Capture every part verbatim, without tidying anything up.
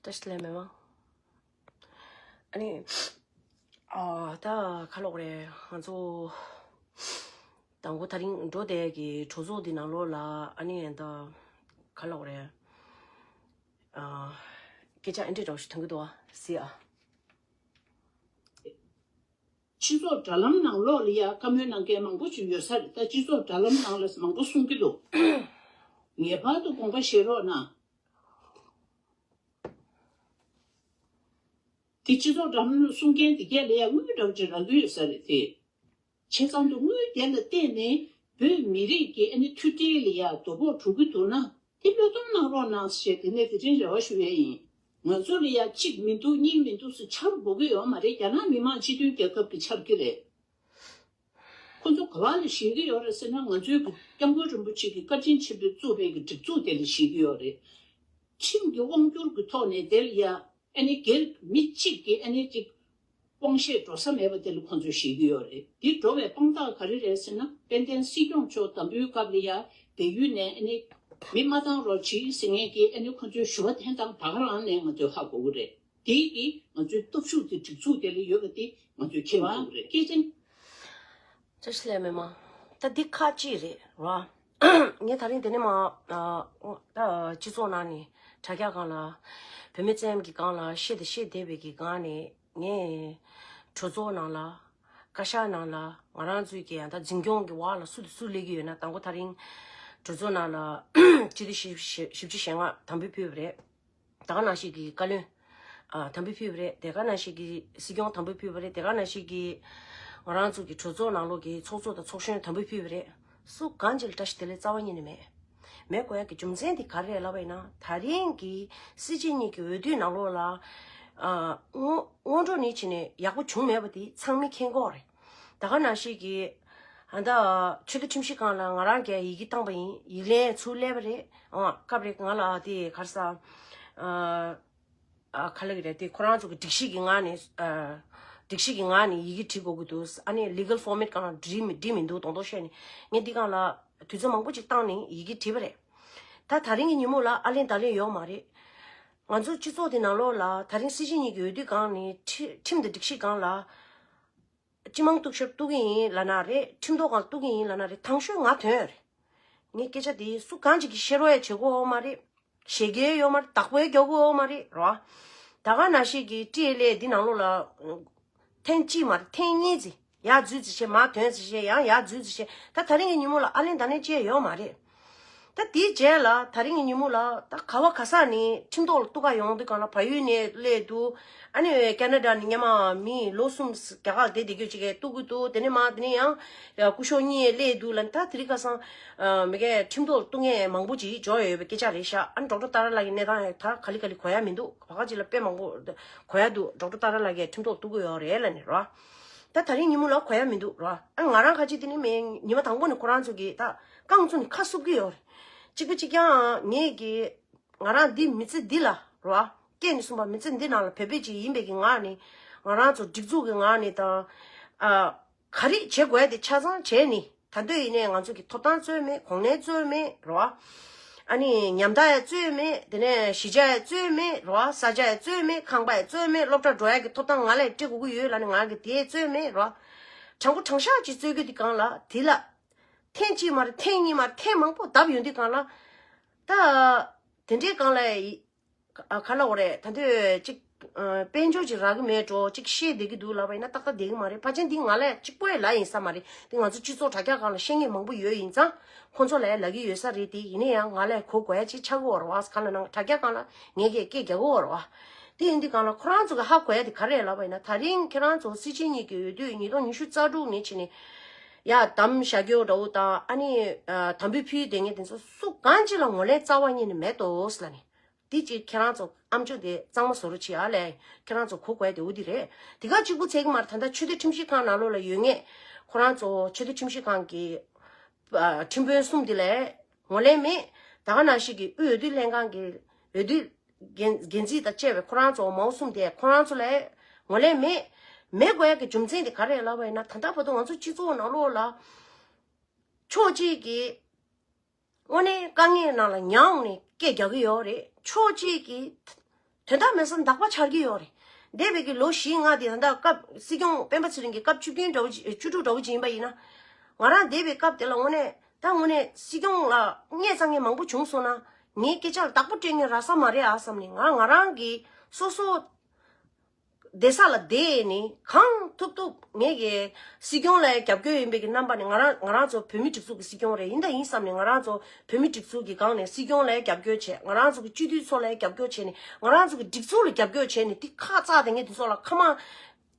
བཀྲ་ཤིས་བདེ་ལེགས་མེ་མ། ཨ་ནི། ཨ་ད་ག་ལབ་དགོས་རེད། ང་ཚོ་དང་པོ་དེ་རིང་འགྲོ་བསྡད་ཀྱི་གྲོས་ཚོགས་འདི་ནང་ལོགས་ལ་ཨ་ནི་ད་ག་ལབ་དགོས་རེད། ཨ་སྐད་ཆ་ཨེ་འདྲ་འདྲ་བོ་ཞིག་ཐོན་གྱི་འདུག་ཨ། གཟིགས་ཨ། སྤྱི་ཚོགས་དྲ་ལམ་ནང་ལོགས་ལ་ཡ་བཀའ་མོལ་གནང་མཁན་མང་པོ་ཞིག་ཡོད་ས་རེད། ད་སྤྱི་ཚོགས་དྲ་ལམ་ནང་ལ་མང་པོ་གསུང་གི་འདུག། ངེས་པར་དུ་དགོངས་པ་བཞེས་རོགས་གནང་། དེ་སྤྱི་ཚོགས་དྲ་ལམ་གསུང་མཁན་དེ་གས་ལ་ཡ་དངུལ་འདྲ་བོ་ཅིག་རག་གི་ཡོད་ས་རེད་དེ། བྱས་ཙང་དུ་དངུལ་དེ་ལ་བརྟེན་ནས་བོད་མི་རིགས་ཀྱི་ཨ་ནི་མཐུན་སྒྲིལ་ལ་ཡ་དོ་ཕོག་འགྲོ་གི་འདུག་ན་དེ་བློས་གཏོང་གནང་རོགས་གནང་ཞེས་དེ་ནས་དེ་རིང་རེ་བ་ཞུ་ཡས་ཡིན། ང་ཚོ་ལ་ཡ་གཅིག་མི་འདུག་གཉིས་མི་འདུག་ཟེར་འཆར་དགོས་ཀྱི་ཡོད་མ་རེད། རྒྱ་ནག་མི་དམངས་སྤྱི་མཐུན་རྒྱལ་ཁབ་ཀྱི་འཆར་གྱི་རེད། ཁོ་ཚོ་ག་བ་ལ་ཞེད་ཀྱི་ཡོད་རེད་ཟེར་ན། ང་ཚོའི་གི་སྐྱབས་མགོན་རིན་པོ་ཆེ་གི་བཀའ་དྲིན་ཆེན་པོས་བཙུགས་པའི་གི་སྒྲིག་འཛུགས་དེ་ལ་ཞེད་ཀྱི་ཡོད་རེད། ཁྲིམས་ཀྱི་དབང་སྒྱུར་གྱི་ཐོག་ནས་དེ་ལ་ཡ་ཨ་ནི་སྒེར་མི་གཅིག་གི་ཨ་ནི་གཅིག་དབང་ཤེད་འགྲོ་ས་མེད་པ་དེ་ལ་ཁོ་ཚོས་ཞེད་ཀྱི་ཡོད་རེད། འདི་འགྲོ་བའི་དཔང་རྟགས་ག་རེ་རེད་ཟེར་ན། དཔལ་ལྡན་སྲིད་སྐྱོང་མཆོག་དམ་འབུལ་སྐབས་ལ་ཡ་བལ་ཡུལ་ནས་ཨ་ནི་མི་མ་བཏང་རོགས་བྱེད་ཟེར་མཁན་གྱི་ཨ་ནི་ཁོ་ཚོའི་ཞུ་བ་འཐེན་སྟངས་ད་ག་རང་ནས་ང་ཚོས་ཧ་གོ་གི་རེད། དེ་གིས་ང་ཚོའི་སྟོབས་ཤུགས་དེ་སྒྲིག་འཛུགས་དེ་ལ་ཡོད་པ་དེ་ང་ཚོས་མཁྱེན་དགོས་ཀྱི་རེད། སྐད་ཆ། བཀྲ་ཤིས་བདེ་ལེགས་མེ་མ། ད་འདི་ཁ་ཅིག་རེད་ར། ངས་ད་རིང་དེ་ནས་མ། ཨ་ད་སྤྱི་ཚོགས་ནང་ནས་དྲ་རྒྱ་སྒང་ལ། བུད་མེད་ཙམ་གྱི་སྒང་ལ་བཤད་དེ་བཤད་བསྡད་པའི་གི་སྒང་ནས་ངས་གྲོས་ཚོགས་ནང་ལ། བཀའ་ཤག་ནང་ལ་ང་རང་ཚོའི་གི་ཡང་ད་འཛིན་སྐྱོང་གི་འོག་ལ་སུ་དང་སུ་སླེབས་ཀྱི་ཡོད་ན། དང་པོ་ད་རིང་གྲོས་ཚོགས་ནང་ལ་སྤྱི་འཐུས་བཞི་བཅུ་ཞེ་ལྔ་དམ་འབུལ་ཕུལ་བ་རེད། དེ་ག་ནང་བཞིན་གྱི་བཀའ་བློན། ཨ་དམ་འབུལ་ཕུལ་བ་རེད། དེ་ག་ནང་བཞིན་གྱི་སྲིད་སྐྱོང་དམ་འབུལ་ཕུལ་བ་རེད། དེ་ག་ནང་བཞིན་གྱི་ང་རང་ཚོ་གི་གྲོས་ཚོགས་ནང་ལོགས་ཀྱི་ཚོགས་གཙོ་དང་ཚོགས་གཞོན་དམ་འབུལ་ཕུལ་བ་རེད། སུ་གང་ཅིག་ལ་བཀྲ་ཤིས་བདེ་ལེགས་རྩ་བ་ཉིད་ནས་མེད། མེད་དགོས་ཡག་གི་རྒྱུ་མཚན་དེ་ག་རེ་རེད་ལབ་པ་ཡིན་ན། ད་རིང་གི་སྲིད་སྤྱི་གཉིས་ཀྱི་འོས་བསྡུའི་ནང་ལོགས་ལ། ཨ་སྔོན་སྔོན་འགྲོ་ནས་བྱས་ནས་ཡག་པོ་བྱུང་མེད་པ་དེ་ཚང་མས་མཁྱེན་གྱི་ཡོད་རེད། དེ་ག་ནང་བཞིན་གྱི་ཨ་ད་ཆོས་དད་ཁྲིམས་ཞིབ་ཁང་ལ་ང་རང་གིས་ཡི་གེ་བཏང་པ་ཡིན། ཡིག་ལན་ཚུར་སླེབས་པ་རེད། ཨང་སྐབས་རེ་ང་ལ་དེ་ག་རེ་ཟ། ཨ་ཨ་ག་ལབ་ཀྱི་རེད། དེ་ཁོ་རང་ཚོ་གི་སྒྲིག་གཞི་གི་ངང་ནས། ཨ་སྒྲིག་གཞི་གི་ངང་ནས་ཡི་གེ་བྲིས་དགོས་ཀྱི་འདུག། ཨ་ནི་legal format་གང་བྲིས་མི་བྲིས་མི་འདུག། དོན་དག་བཤད་ནས་ངས་འདི་སྒང་ལ་དུས་ཚོད་མང་པོ་ཅིག་བཏང་ནས་ཡི་གེ་བྲིས་པ་རེད། ད་ད་རིང་གི་ཉིན་མོ་ལ་ཨ་ལན་ད་ལན་ཡོད་མ་རེད། ང་ཚོ་སྤྱི་ཚོགས་དེ་ནང་ལོགས་ལ་ད་རིང་སྲིད་སྤྱི་གཉིས་ཀྱི་འོས་བསྡུ་སྒང་ནས་ཁྲི་ཁྲིམས་དང་སྒྲིག་གཞི་སྒང་ལ། སྤྱི་དམངས་གཏུག་ཤོར་གཏུག་གི་ཡིན་ལབ་ན་རེད། ཁྲིམས་ཐོག་སྒང་གཏུག་གི་ཡིན་ལབ་ན་རེད། དང་ཤོས་ང་ཐོན་རེད། ངས་སྐད་ཆ་དེ་སུ་གང་ཅིག་གིས་བཤད་རོགས་ཡ་བྱེད་དགོས་ཡོད་མ་རེད། བཤད་ཀྱི་ཡོད་མ་རེད། བདག་པོས་རྒྱག་དགོས་ཡོད་མ་རེད་རོ། ད་ག་ནང་བཞིན་གྱི་ཊི་ཨེལ་ཨེ་འདི་ནང་ལོགས་ལ་ཐེངས་གཅིག་མ་རེད། ཐེངས་གཉིས་ཙམ་ཡར་འཛུལ་ཙམ་བྱས། མར་ཐོན་ཙམ་བྱས། ཡང་ཡར་འཛུལ་ཙམ་བྱས། ད་ད་རིང་གི་ཉིན་མོ་ལ་ཨ་ལན་ད་ལན་བྱས་ཡོད་མ་རེད། ད་དེའི་རྗེས་ལ་ད་རིང་གི་ཉིན་མོ་ལ་ད་ག་བ་ག་ས་ནས་ཁྲིམས་ཐོག་ལ་གཏུག་ག་ཡོང་དུས་སྒང་ལ་བལ་ཡུལ་ནས་སླེབས་འདུག། ཨ་ནི་ཁེ་ན་ཌ་ནས་སྔོན་མ་མི་ལོ་གསུམ་རྒྱ་གར་བསྡད་བསྡད་རྒྱུ་ཅིག་གིས་གཏུག་གི་འདུག། དེ་ནས་མར་དེ་ནས་ཡང་སྐུ་ཞབས་གཉིས་སླེབས་འདུག་ལབ། ད་དེ་རིང་ཁ་སང་མི་གས་ཁྲིམས་ཐོག་ལ་གཏུག་མཁན་མང་པོ་ཅིག་འབྱོར་ཡོད་པའི་སྐད་ཆ་རེད་ཤག། ཨ་ནི་ཌོག་ཊར་ཏཱ་ར་ལགས་ཀྱི་གནས་སྟངས་ཡང་ད་ག་ལེ་ག་ལེ་གོ་ཡ་མི་འདུག། བར་སྐབས་ཅིག་ལ་དཔེ་མང་པོ་གོ་ཡ་འདུག། ཌོག་ཊར་ཏཱ་ར་ལགས་ཀྱིས་ཁྲིམས་ཐོག་ལ་གཏུག་གི་ཡོད་རེད་ལབ་ནས་རོ། ད་ད་རིང་ཉིན་མོ་ལ་གོ་ཡ་མི་འདུག་ར། ཨ་ང་རང་ཁ་ཅིག་དེ་ནི་མེད། ཉི་མ་དང་པོ་ནས་ཁོ་རང་ཚོ་གིས་ད་རྐང་བཙུགས་ནས་ཁ་བསུབ་ཀྱི་ཡོད་རེད། གཅིག་པ་གཅིག་རྐྱང་ངེད་ཀྱིས་ང་རང་འདི་མི་ཚེ་འདི་ལ་ར་སྐྱེས་ནས་གསུངས་པ། མི་ཚེ་འདི་ནང་ལ་བོད་པ་ཅིག་ཡིན་པའི་གི་ངང་ནས། ང་རང་ཚོ་སྒྲིག་འཛུགས་ཀྱི་ངང་ནས་དང་། ཨ་ག་རེ་བྱེད་དགོས་ཡ་དེ་ཆ་ཚང་བྱས་ནས། ད་དུང་ཡིན་ནའི་ང་ཚོ་གི་ཐོབ་ཐང་རྩོད་མེད། གོ་གནས་རྩོད་མེད་ར། ཨ་ནི་ཉམ་ཐག་ཡང་རྩོད་མེད། དེ་ནས་གཞིས་ཆགས་ཡང་རྩོད་མེད་ར། ས་ཆ་ཡང་རྩོད་མེད། ཁང་པ་ཡང་རྩོད་མེད། སློབ་གྲྭ་འགྲོ་ཡ་གི་ཐོབ་ཐང་ང་ལ་སྤྲད་དགོས་ཀྱི་ཡོད་ལབ་ནས་ང་གི་དེ་རྩོད་མེད་ར། དྲང་པོ་དྲང་བཞག་ཅིག་རྩོད་རྒྱུ་དེ་སྒང་ལ་དེ་ལ་ཐེངས་གཅིག་མ་རེད། ཐེངས་གཉིས་མ་རེད། ཐེངས་མང་པོ་བརྡབས་ཡོང་དུས་སྒང་ལ། ད་དེ་འདྲའི་སྒང་ལ་ཡི་ཨ་ག་ལབ་དགོས་རེད། ད་དུས་གཅིག་ཨ་དཔལ་འབྱོར་ཅིག་རག་གི་མེད་འགྲོ། གཅིག་བཤད་བསྡད་ཀྱི་འདུག་ལབ་པ་ཡིན་ན་ཏག་ཏག་བསྡད་ཀྱི་མ་རེད། ཕལ་ཆེར་འདི་ང་ལ་གཅིག་པོ་ཡང་ལབ་ཡིན་ས་མ་རེད། འདི་ང་ཚོ་སྤྱི་ཚོགས་དྲ་རྒྱ་སྒང་ལ་བཤད་མཁན་མང་པོ་ཡོད་ཡིན་ཙང་། ཁོང་ཚོ་ལ་ཡང་ལབ་ཀྱི་ཡོད་ས་རེད། དེ་ཡིན་ན་ཡང་ང་ལ་གོ་དགོས་ཡ་ཅིག་ཆགས་ཀྱི་ཡོད་རེད་བ། གང་ལབ་ན་དྲ་རྒྱ་སྒང་ལ་ངས་ཀྱིས་སྐད་རྒྱག་གི་ཡོད་རེད་བ། དེ་ཡིན་དུས་སྒང་ལ་ཁོ་རང་ཚོ་གིས་ཧ་གོ་ཡ་དེ་ག་རེ་རེད་ལབ་པ་ཡིན་ན། ད་རིང་ཁྱེད་རང་ཚོ་སྲིད་སྤྱི་གཉིས་ཀྱི་འོས་བསྡུ་ཉིས་སྟོང་ཉི་ཤུ་རྩ་དྲུག་ནས་བྱས་ནས་ཡར་བདམས་བཞག་རྒྱུ་འདྲ་བོ་དང་། ཨ་ནི་ཨ་དམ་འབུལ་ཕུལ་བསྡད་མཁན་དེ་ཚོ་སུ་གང་ཅིག་ལ་ངོས་ལེན་རྩ་བ་ཉིད་ནས་མེད་དོ་ཟེར་ལབ་ནས། དེ་ཅིག་ཁྱེད་རང་ཚོ་ཨམ་ཅོག་དེ་གཙང་མ་བཟོ་རོགས་བྱེད་ཨ་ལས། ཁྱེད་རང་ཚོ་གོ་དགོས་དེ་འོ་དེ་རེད། དེ་ག་གཅིག་པུ་ཚད་ཀྱི་མ་རེད། ད་ལྟ་ཆོས་དད་ཁྲིམས་ཞིབ་ཁང་ནང་ལོགས་ལ་ཡོད་མཁན་ཁོ་རང་ཚོ་ཆོས་དད་ཁྲིམས་ཞིབ་ཁང་གི་ཨ་ཁྲིམས་དཔོན་གསུམ་དེ་ལ་ངོས་ལེན་མེད། ད་ག་ནང་བཞིན་གྱི་དབུས་འོས་བསྡུ་ལྷན་ཁང་གི་འོས་བསྡུ་འགན་འགན་འཛིན་དང་བཅས་པའི་ཁོ་རང་ཚོ་མའོ་གསུམ་དེ་ཁོ་རང་ཚོ་ལ་ངོས་ལེན་མེད། མེད་དགོས་ཡ་གི་རྒྱུ་མཚན་དེ་ག་རེ་ལབ་པ་ཡིན་ན། ད་ལྟ་བར་དུ་ང་ཚོ་སྤྱི་ཚོགས་ནང་ལོགས་ལ་ཕྱོགས་གཅིག་གིས་དངོས་གནས་དཀའ་ངལ་ནང་ལ་མྱངས་ནས་སྐད་རྒྱག་གི་ཡོད་རེད། ཕྱོགས་གཅིག་གིས་ དོན་དག་མེད་ས་འདག་པ་འཆར་གྱི་ཡོད་རེད། འདས་པའི་གི་ལོ་བཞི་ལྔ་དེ་ད་ལྟ་སྐབས་སྲིད་སྐྱོང་སྤེན་པ་ཚེ་རིང་གི་སྐབས་བཅུ་བདུན་འདྲ་བོ་ཅིག་བཅུ་དྲུག་འདྲ་བོ་ཅིག་ཡིན་པ་ཡིན་ན། ང་རང་འདས་པའི་སྐབས་དེ་ལ་དངོས་གནས་ད་དངོས་གནས་སྲིད་སྐྱོང་ལ་བརྙས་ཚ་མཁན་མང་པོ་བྱུང་སོང་ན། ངའི་སྐད་ཆ་ལ་བདག་པོ་སྤྲད་མཁན་རག་ས་མ་རེད་ཨ་བསམ་ནས། ང་ང་རང་གི་སོ་སོ་བསྡད་ས་ལ་བསྡད་ནས་གང་ཐུབ་ཐུབ་ངེད་ཀྱི་སྲིད་སྐྱོང་ལ་རྒྱབ་སྐྱོར་ཡིན་པའི་གི་རྣམ་པ་ནས། ང་རང་ང་རང་ཚོ་བོད་མི་སྒྲིག་འཛུགས་ཀྱི་སྲིད་སྐྱོང་རེད། ཡིན་ད་ཡིན་བསམ་ནས་ང་རང་ཚོ་བོད་མི་སྒྲིག་འཛུགས་ཀྱི་སྒང་ནས་སྲིད་སྐྱོང་ལ་རྒྱབ་སྐྱོར་བྱས། ང་རང་ཚོ་གི་སྤྱི་འཐུས་ཚོ་ལ་རྒྱབ་སྐྱོར་བྱས་ནས། ང་རང་ཚོ་གི་སྒྲིག་འཛུགས་ལ་རྒྱབ་སྐྱོར་བྱས་ནས། དེ་ཁ་ཚ་དེ་ངས་དེ་ཚོ་ལ་ཁ་མ་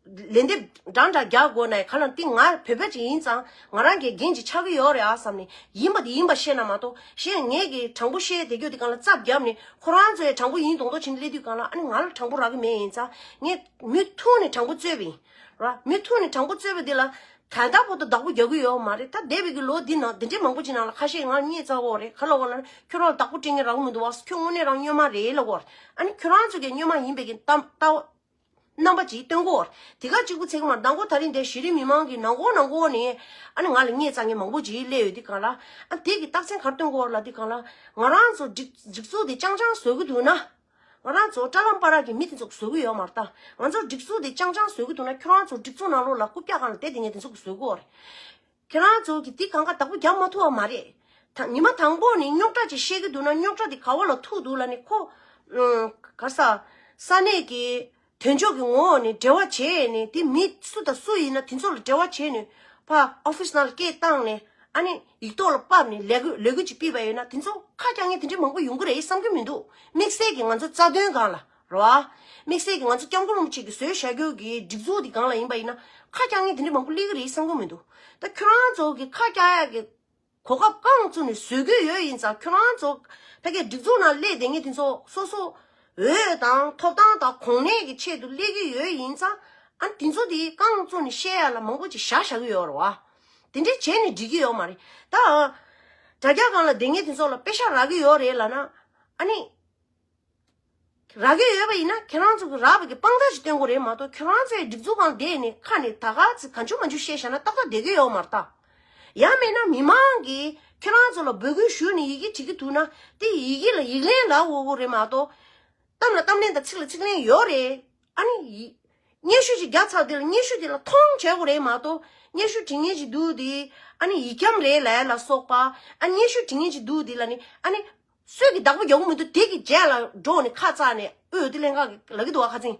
ལན་འདེབས་འདྲ་འདྲ་རྒྱག་དགོས་ན་ག་ལ། འདི་ང་བོད་པ་ཅིག་ཡིན་ཙང་ང་རང་གི་འགན་ཅིག་ཆགས་ཀྱི་ཡོད་རེད་ཨ་བསམ་ནས། ཡིན་པ་དེ་ཡིན་པ་བཤད་ན་མ་གཏོགས། གཞན་ངས་ཀྱི་དྲང་པོ་བཤད་བསྡད་རྒྱུ་དེ་སྒང་ལ་རྩབ་བརྒྱབ་ནས། ཁོ་རང་ཚོའི་དྲང་པོ་ཡིན་མདོག་མདོག་བྱས་ནས་སླེབས་དུས་སྒང་ལ། ཨ་ནི་ང་ལ་དྲང་པོ་རག་གི་མེད་ཡིན་ཙང་། ངས་མུ་མཐུད་ནས་དྲང་པོ་རྩོད་པ་ཡིན་ར། མུ་མཐུད་ནས་དྲང་པོ་རྩོད་པ་འདི་ལ་ད་ལྟ་བར་དུ་བདག་པོ་རྒྱག་གི་ཡོད་མ་རེད། ད་འདས་པའི་གི་ལོ་འདི་ནང་འདི་འདྲའི་མང་པོ་ཅིག་ནང་ལ་ཁ་ཤས་ང་ལ་བརྙས་ཚ་གོ་རེད། ག་ལ་གོ་ལ་ནི་ཁྱོད་རང་ལ་བདག་པོ་སྤྲད་མཁན་རག་གི་མི་འདུག་བ། ཁྱོད་དངོས་གནས་རང་སྨྱོན་མ་རེད་ལ་གོ་རེད། ཨ་ནི་ཁྱོད་རང་ཚོ་གི་སྨྱོན་མ་ཡིན་པའི་གི་གཏམ་ལྟ་རྣམ་པ་ཅིག་སྟོན་གོ། དེ་ག་གཅིག་པུ་ཚེ་གི་མར་མདང་དགོང་དེ་རིང་འདིར་གཞི་རིམ་མི་མང་གི་ནང་ཁོག་ནང་ཁོག་ནས་ཨ་ནི་ང་ལ་བརྙས་ཚ་མཁན་མང་པོ་ཅིག་སླེབས་ཡོད་དུས་སྒང་ལ། ཨ་དེ་གི་རྟགས་མཚན་ག་རེ་སྟོན་གོ་ལབ་དུས་སྒང་ལ། ང་རང་ཚོ་སྒྲིག་སྒྲིག་འཛུགས་དེ་རྐྱང་རྐྱང་བཟོ་གི་འདུག་ན། ང་རང་ཚོ་བཀྲ་ལམ་པ་ར་གི་མི་དེ་ཚོ་བཟོ་གི་ཡོད་མ་རེད་ད། ང་ཚོ་སྒྲིག་འཛུགས་དེ་རྐྱང་རྐྱང་བཟོ་གི་འདུག་ན། ཁྱོད་རང་ཚོ་སྒྲིག་འཛུགས་ནང་ལོགས་ལ་རྐུབ་བཀྱག་སྒང་ལ་བསྡད་དེ་ངས་དེ་ཚོ་གི་བཟོ་གི་ཡོད་རེད། ཁྱེད་རང་ཚོ་གིས་དེ་གང་ག་བདག་པོ་རྒྱག་མ་ཐུབ་པ་མ་རེད། ད་ཉི་མ་དང་པོ་ནས་རྙོག་དྲ་ཅིག་བཤད་ཀྱི་འདུག་ན། རྙོག་དྲ་དེ་ག་བ་ལ་ཐུག་འདུག་ལབ་ནས། ཁོ་ཨ་ག་ས་ས་གནས་ཀྱི་དོན་ལྕོགས་ཀྱི་ངོ་བོ་ནས་འབྲེལ་བ་བྱས་ནས། དེ་མི་སུ་དང་སུ་ཡིན་ན་དེ་ཚོ་ལ་འབྲེལ་བ་བྱས་ནས་ཕར་ཨོ་ཕིས་ནང་ལ་སྐད་བཏང་ནས། ཨ་ནི་ཡིག་ཐོག་ལ་ཕབ་ནས་ལས་འགུལ་ལས་འགུལ་ཅིག་སྤེལ་བ་ཡིན་ན། དེ་ཚོ་ཁ་རྐྱང་མཁན་དེ་འདྲ་མང་པོ་ཡོང་གི་རེད་བསམ་གྱི་མི་འདུག། དམིགས་བསལ་གྱི་ང་ཚོ་རྩ་དོན་སྒང་ལ་རེད་བ། དམིགས་བསལ་གྱི་ང་ཚོ་སྐྱབས་མགོན་རིན་པོ་ཆེ་གིས་བཟོས་བཞག་རྒྱུ་གི་སྒྲིག་འཛུགས་དེ་སྒང་ལ་ཡིན་པ་ཡིན་ན། ཁ་རྐྱང་མཁན་དེ་འདྲ་མང་པོ་སླེབས་ཀྱི་རེད་བསམ་གྱི་མི་འདུག། ད་ཁྱོད་རང་ཚོ་གི་ཁ་རྐྱང་ཡག་གི་གོ་སྐབས་རྐང་བཙུགས་ནས་བཟོ་གི་ཡོད་ཡིན་ཙང་། ཁྱོད་རང་ཚོ་ཕ་གིའི་སྒྲིག་འཛུགས་ནང་སླེབས་བསྡད་མཁན་དེ་ཚོ་སོ་སོ་འོས་དང་ཐོབ་ཐང་དང་གོ་གནས་ཀྱི་ཆེད་དུ་སླེབས་ཀྱི་ཡོད་ཡིན་ཙང་། ཨ་ནི་དེ་ཚོ་དེ་རྐང་བཙུགས་ནས་བཤད་ཡ་ལ་མང་པོ་ཅིག་བཞག་བཞག་གི་ཡོད་རེད་བ། དེ་འདྲས་བྱས་ནས་འགྲིག་གི་ཡོད་མ་རེད་ད། དྲ་རྒྱ་སྒང་ལ་བསྡད་མཁན་དེ་ཚོ་ལ་པེ་ཤག་རག་གི་ཡོད་རེད་ལབ་ན། ཨ་ནི་རག་གི་ཡོད་པ་ཡིན་ན་ཁྱེད་རང་ཚོ་གི་རག་པ་གི་དཔང་རྟགས་ཤིག་སྟོན་དགོས་རེད་མ་གཏོགས། ཁྱེད་རང་ཚོའི་སྒྲིག་འཛུགས་སྒང་བསྡད་ནས་ཁ་ནས་ད་ག་ཚོད་གང་བྱུང་མང་བྱུང་བཤད་བཞག་ན་ཏག་ཏག་བསྡད་ཀྱི་ཡོད་མ་རེད་ད། ཡང་མིན་ན་མི་མང་གིས་ཁྱེད་རང་ཚོ་ལ་འབོད་སྐུལ་ཞུས་ནས་ཡི་གེ་བྲིས་ཀྱི་འདུག་ན། དེ་ཡི་གེ་ལ་ཡིག་ལན་ལབ་དགོས་ཀྱི་རེད་མ་གཏོགས། གཏམ་ལ་གཏམ་ལན་དང་ཚིག་ལ་ཚིག་ལན་ཡོད་རེད། ཨ་ནི་ཡི་སྙན་ཞུ་ཅིག་བརྒྱབ་ཚར་དེ་ལ་སྙན་ཞུ་དེ་ལ་མཐོང་བྱེད་དགོས་རེད་མ་གཏོགས། སྙན་ཞུ་བྲིས་མཁན་ཅིག་འདུག་དེ་ཨ་ནི་ཡིག་སྐྱོན་རེད་ལབ་ཡ་ལ་སོགས་པ། ཨ་སྙན་ཞུ་བྲིས་མཁན་ཅིག་འདུག་དེ་ལ་ནི། ཨ་ནི་སུས་ཀྱིས་བདག་པོ་རྒྱག་གི་མི་འདུག། དེ་གི་རྗེས་ལ་འགྲོ་ནས་ཁ་བཙགས་ནས་ཨོ་དེ་ལེན་ག་ལབ་ཀྱི་འདུག་བ། ཁ་ཚིག་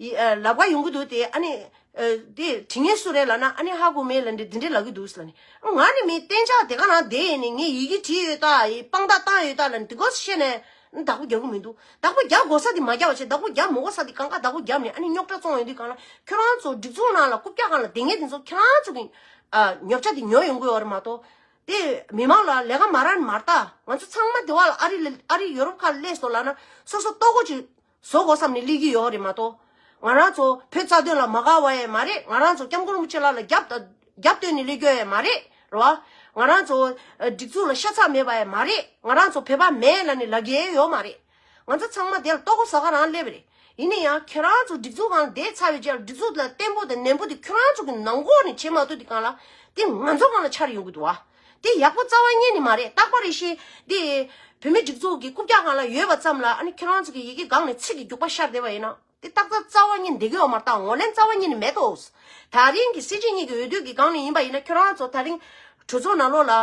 ཡི་ཨ་ལབ་ག་ཡོང་གི་འདུག། དེ་ཨ་ནི་ཨ་དེ་བྲིས་མཁན་སུ་རེད་ལབ་ན། ཨ་ནི་ཧ་གོ་མེད་ལབ་འདི་འདི་འདྲས་ལབ་ཀྱི་འདུག་ལབ་ནི། ང་ནི་མི་གཏན་འཇགས་དེ་ག་ནང་བསྡད་ནས་ངས་ཡི་གེ་བྲིས་ཡོད་ད། ཡི་དཔང་རྟགས་བཏང་ཡོད་ད་ལབ་ནི། དེ་གོ་བཤད་ནས་བདག་པོ་རྒྱག་གི་མི་འདུག། བདག་པོ་རྒྱག་དགོས་ས་དེ་མ་རྒྱབ་པ་བྱས། བདག་པོ་རྒྱག་མི་དགོས་ས་དེ་གང་ག་བདག་པོ་རྒྱབ་ནས། ཨ་ནི་རྙོག་དྲ་བཙོང་ཡོང་དུས་སྒང་ལ་ཁྱོད་རང་ཚོ་སྒྲིག་འཛུགས་ནང་ལ་རྐུབ་བཀྱག་སྒང་ལ་བསྡད་མཁན་དེ་ཚོ་ཁྱོད་རང་ཚོ་གི་ཨ་ཉོ་ཆ་དེ་ཉོ་ཡོང་གི་ཡོད་རེད་མ་གཏོགས། དེ་མི་མང་ལ་ལས་ཀ་མ་རག་ནི་མ་རེད་ད། ང་ཚོ་ཚང་མ་དེ་བ་ལ་ཨ་རི་ལ་ཨ་རི་ཡོ་རོབ་ཁག་ལ་སླེབས་སོང་ལབ་ན་སོ་སོ་ལྟོ་གོས་ཅིག་བཟོ་དགོས་བསམ་ནས་སླེབས་ཀྱི་ཡོད་རེད་མ་གཏོགས། ང་རང་ཚོ་བོད་རྩ་དོན་ལ་མ་དགའ་བ་ཡང་མ་རེད། ང་རང་ཚོ་སྐྱབས་མགོན་རིན་པོ་ཆེ་ལགས་ལ་རྒྱབ་རྒྱབ་སྟོན་ནས་སླེབས་ཀྱི་ཡོད་ཡང་མ་རེད། རེད་བ། ང་རང་ཚོ་ཨ་སྒྲིག་འཛུགས་ལ་ཤ་ཚ་མེད་པ་ཡང་མ་རེད། ང་རང་ཚོ་བོད་པ་མེད་ལབ་ནས་ལབ་ཀྱི་ཡང་ཡོད་མ་རེད། ང་ཚོ་ཚང་མ་དེ་ལ་ལྟོ་གོས་ཟ་ག་རང་སླེབས་པ་རེད། ཡིན་ན་ཡང་ཁྱེད་རང་ཚོ་སྒྲིག་འཛུགས་སྒང་ལ་བསྡད་ཚར་བའི་རྗེས་ལ་སྒྲིག་འཛུགས་ལ་བརྟན་པོ་དང་ནན་པོ་དེ་ཁྱེད་རང་ཚོ་གི་ནང་ཁོག་ནས་བྱེད་མ་ཐུབ་དུས་སྒང་ལ་དེ་ང་ཚོ་སྒང་ལ་འཆར་ཡོང་གི་འདུག་བ། དེ་ཡག་པོ་རྩ་བ་ཉིད་ནས་མ་རེད། རྟག་པར་རེ་བཞིན་དེ་བོད་མི་སྒྲིག་འཛུགས་ཀྱི་རྐུབ་བཀྱག་སྒང་ལ་ཡོད་པ་ཙམ་ལ། ཨ་ནི་ཁྱེད་རང་ཚོ་གི་ཡི་གེ་སྒང་ནས་ཚིག་གི་རྒྱུག་པ་ཤར་བསྡད་པ་ཡིན་ན། དེ་རྟག་རྟག་རྩ་བ་ཉིད་ནས་བསྡད་ཀྱི་ཡོད་མ་རེད། ད་ངོས་ལེན་རྩ་བ་ཉིད་ནས་མེད་དོ། ད་རིང་གི་སྲིད་སྤྱི་གཉིས་ཀྱི་འོས་བསྡུ་གི་སྒང་ནས་ཡིན་པ་ཡིན་ན། ཁྱེད་རང་ཚོ་ད་རིང་གྲོས་ཚོགས་ནང་ལོགས་ལ་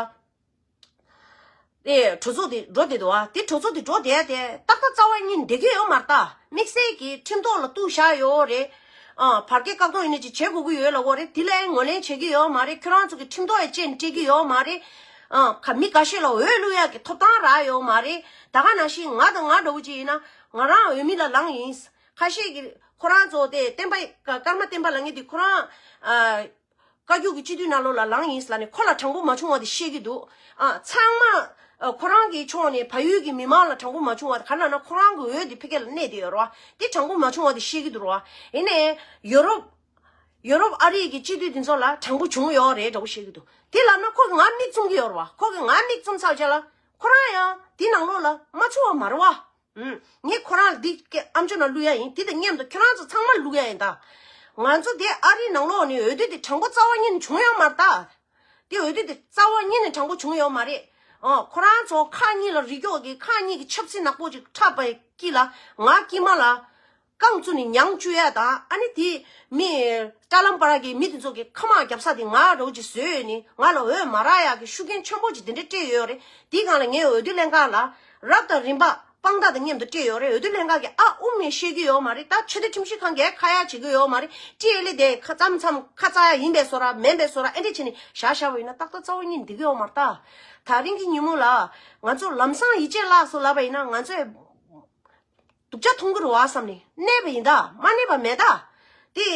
དེ་གྲོས་ཚོགས་དེ་འགྲོ་བསྡད་འདུག་ཨ། དེ་གྲོས་ཚོགས་དེ་འགྲོ་བསྡད་དེ་ཏག་ཏག་རྩ་བ་ཉིད་ནས་བསྡད་ཀྱི་ཡོད་མ་རེད་ད། དམིགས་བསལ་གྱི་ཁྲིམས་ཐོག་ལ་གཏུགས་བཞག་ཡོད་རེད། ཨ་བར་བརྒལ་བཀག་སྡོམ་ཡིན་ནའི་ཅིག་བྱེད་དགོས་ཀྱི་ཡོད་ལབ་ཀྱི་ཡོད་རེད། དེ་ལ་ངོས་ལེན་བྱེད་ཀྱི་ཡོད་མ་རེད། ཁྱེད་རང་ཚོ་གི་ཁྲིམས་ཐོག་ཡང་བཅད་ནས་སྤྲད་ཀྱི་ཡོད་མ་རེད། ཨ་ཁ་མི་འགའ་ཤས་ལ་འོས་བླུག་ཡག་གི་ཐོབ་ཐང་རག་ཡོད་མ་རེད། ད་ག་ནང་བཞིན་ང་དང་ང་འདྲ་བོ་ཅིག་ཡིན་ན་ང་རང་འོས་མི་ལ་ལངས་ཡིན། ཁ་ཤས་ཀྱིས་ཁོ་རང་ཚོ་དེ་བསྟན་པ་ཀརྨ་བསྟན་པ་ལབ་མཁན་དེ་ཁོ་རང་ཨ། བཀའ་བརྒྱུད་ཀྱི་སྤྱི་འཐུས་ནང་ལོགས་ལ་ལངས་ཡིན་ལབ་ནས་ཁོ་ལ་དྲང་པོ་མ་བྱུང་བ་དེ་བཤད་ཀྱི་འདུག། ཨ་ཚང་མ་ཨ་ཁོ་རང་གི་ཕྱོགས་ནས་བལ་ཡུལ་གྱི་མི་མང་ལ་དྲང་པོ་མ་བྱུང་བ་དེ་ག་རེ་ལབ་ན། ཁོ་རང་གི་འོས་དེ་ཕ་གི་ལ་གནས་བསྡད་ཡོད་རེད་བ། དེ་དྲང་པོ་མ་བྱུང་བ་དེ་བཤད་ཀྱི་འདུག་རེད་བ། ཡིན་ནའི་ཡོ་རོབ་ཡོ་རོབ་ཨ་རི་གི་སྤྱི་འཐུས་དེ་ཚོ་ལ་དྲང་པོ་བྱུང་ཡོད་རེད་འདྲ་བོ་བཤད་ཀྱི་འདུག། དེ་ལབ་ན་ཁོ་གིས་ང་མིག་བཙུམ་གྱི་ཡོད་རེད་བ། ཁོ་གིས་ང་མིག་བཙུམ་ཚར་རྗེས་ལ་ཁོ་རང་ཡང་དེ་ནང་ལོགས་ལ་མ་ཚུད་པ་མ་རེད་བ། ཨུམ། ངས་ཁོ་རང་ལ་འདི་སྐད་ཨམ་ཅོག་ནང་བླུག་ཡ་ཡིན། དེ་དང་མཉམ་དུ་ཁྱོད་རང་ཚོ་ཚང་མར་བླུག་ཡ་ཡིན་ད། ང་ཚོ་དེ་ཨ་རིའི་ནང་ལོགས་ནས་འོས་བསྡུ་དེ་དྲང་པོ་རྩ་བ་ཉིད་ནས་བྱུང་ཡོད་མ་རེད་ད། དེ་འོས་བསྡུ་དེ་རྩ་བ་ཉིད་ནས་དྲང་པོ་བྱུང་ཡོད་མ་རེད། ཨོ། ཁོ་རང་ཚོ་ཁག་གཉིས་ལ་རིགས་སྐྱོགས་ཀྱི་ཁག་གཉིས་ཀྱི་ཆབ་སྲིད་ནག་པོ་ཅིག་འཁྲབ་པའི་དཀྱིལ་ལ་ང་དཀྱིལ་མ་ལ་རྐང་བཙུགས་ནས་མྱང་བཅུག་ཡ་དང་། ཨ་ནི་དེ་མི་ཀྲ་ལམ་པར་གྱི་མི་དེ་ཚོ་གི་ཁ་མ་རྒྱབ་ས་དེ་ང་རོགས་ཀྱིས་བཟོས་ནས་ང་ལ་འོས་མ་རག་ཡག་གི་ཤུགས་རྐྱེན་ཆེན་པོ་ཅིག་དེ་འདྲ་སྤྲད་ཡོད་རེད། དེའི་སྒང་ལ་ངས་འོས་བསྡུ་ལྷན་ཁང་ལ་རབ་དང་རིམ་པ་དཔང་རྟགས་དང་མཉམ་དུ་སྤྲད་ཡོད་རེད། འོས་བསྡུ་ལྷན་ཁང་གིས་ཨ་ཨུམ་ནས་བཤད་ཀྱི་ཡོད་མ་རེད། ད་ཆོས་དད་ཁྲིམས་ཞིབ་ཁང་གིས་ཁ་ཡ་བྱེད་ཀྱི་ཡོད་མ་རེད། ཊི་ཨེལ་ཨེ་དེ་ཁ་མཚམས་མཚམས་ཁ་ཚ་ཡ་ཡིན་པའི་བཟོ་འདྲ་མིན་པའི་བཟོ་འདྲ་ཨེ་འདྲ་བྱས་ནས་བཞག་བཞག་པ་ཡིན་ན་ཏག་ཏག་རྩ་བ་ཉིད་འགྲིག་གི་ཡོད་མ་རེད། ད་ད་རིང་གི་ཉིན་མོ་ལ་ང་ཚོ་ལམ་སང་ཡིད་ཆེས་བརླག་སོང་ལབ་པ་ཡིན་ན་ང་ཚོས་སྡུག་ཅག་མཐོང་གི་རེད་བ་བསམ་ནས་གནས་པ་ཡིན་ད། མ་གནས་པ་མེད་ད། དེ་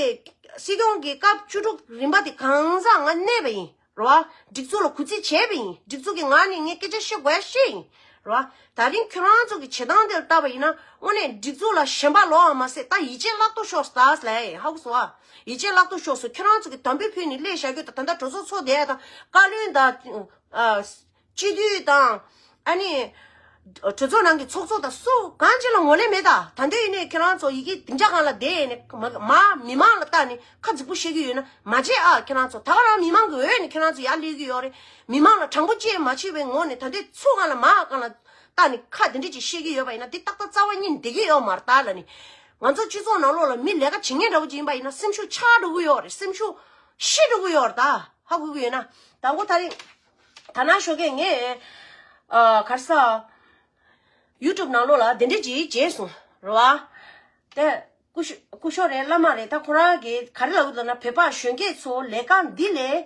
སྲིད་སྐྱོང་གི་སྐབས་བཅུ་དྲུག་རིམ་པ་དེ་གང་ཟག་ང་གནས་པ་ཡིན། རེད་བ། སྒྲིག་འཛུགས་ལ་གུས་བརྩི་བྱས་པ་ཡིན། སྒྲིག་འཛུགས་ཀྱི་ངག་ནས་ངས་སྐད་ཆ་བཤད་དགོས་ཡ་བཤད་ཡིན། རེད་བ། ད་རིང་ཁྱོད་རང་ཚོ་གི་བྱེད་སྟངས་དེ་ལ་བལྟས་པ་ཡིན་ན་དངོས་གནས་སྒྲིག་འཛུགས་ལ་ཞེན་པ་ལོག་ཨ་མ་ཟད་ད་ཡིད་ཆེས་བརླག་ཏུ་ཤོར་སོང་ད་ལས་ཧ་གོ་སོང་ཨ། ཡིད་ཆེས་བརླག་ཏུ་ཤོར་སོང་། ཁྱོད་རང་ཚོ་གི་དམ་བུ་ཕུལ་ནས་སླེབས་བཞག་རྒྱུ་དང་ད་ལྟ་གྲོས་ཚོགས་ཚོགས་བསྡད་ཡ་དང་བཀའ་བློན་དང་། ཨ། སྤྱི་འཐུས་དང་། ཨ་ནི། གྲོས་ཚོགས་ནང་གི་ཚོགས་གཙོ་དང་སུ་གང་ཅི་ལ་ངོ་ལས་མེད་ད། ད་འདོད་ཡིན་ནའི་ཁྱེད་རང་ཚོ་ཡི་གེ་སྡིངས་ཆ་སྒང་ལ་བསྡད་ནས་མ་མ་མི་མང་ལ་བལྟས་ནས་ཁ་རྫིག་པོ་བཤད་ཀྱི་ཡོད་ན་མ་བྱེད་ཨ། ཁྱེད་རང་ཚོ་ད་ག་རང་མི་མང་གི་འོས་ནས་ཁྱེད་རང་ཚོ་ཡར་སླེབས་ཀྱི་ཡོད་རེད། མི་མང་ལ་དྲང་པོ་བཅས་མ་བྱས་པའི་ངོ་ནས་ད་འདོད་ཚུར་སྒང་ལ་མ་སྒང་ལ་བལྟས་ནས་ཁ་དེ་འདྲ་ཅིག་བཤད་ཀྱི་ཡོད་པ་ཡིན་ན་འདི་ཏག་ཏག་རྩ་བ་ཉིད་བསྡད་ཀྱི་ཡོད་མ་རེད་ད་ལབ་ནས། ང་ཚོ་སྤྱི་ཚོགས་ནང་ལོགས་ལ་མི་ལས་ཀ་བྱེད་མཁན་འདྲ་བོ་ཅིག་ཡིན་པ་ཡིན་ན་སེམས་ཤུགས་ཆག་འགྲོ་གི་ཡོད་རེད། སེམས་ཤུགས་ཤི་འགྲོ་གི་ཡོད་རེད་ད། ཧ་གོ་གི་ཡོད་ན། དང་པོ་ད་རིང་། ད་ནང་ཞོགས་ཀས་ངས། ཨ། ག་རེ་ཟ། ཡུ་ཊུབ་ནང་ལོགས་ལ་དེ་འདྲ་ཅིག་མཇལ་སོང་རེད་བ། དེ་སྐུ་ཞབས་སྐུ་ཞབས་རེད་བླ་མ་རེད། ད་ཁོ་རང་གིས་ག་རེ་ལབ་ཀྱི་འདུག་ན་བོད་པ་གཞོན་སྐྱེས་ཚོ་ལས་ཀ་འདི་ལས་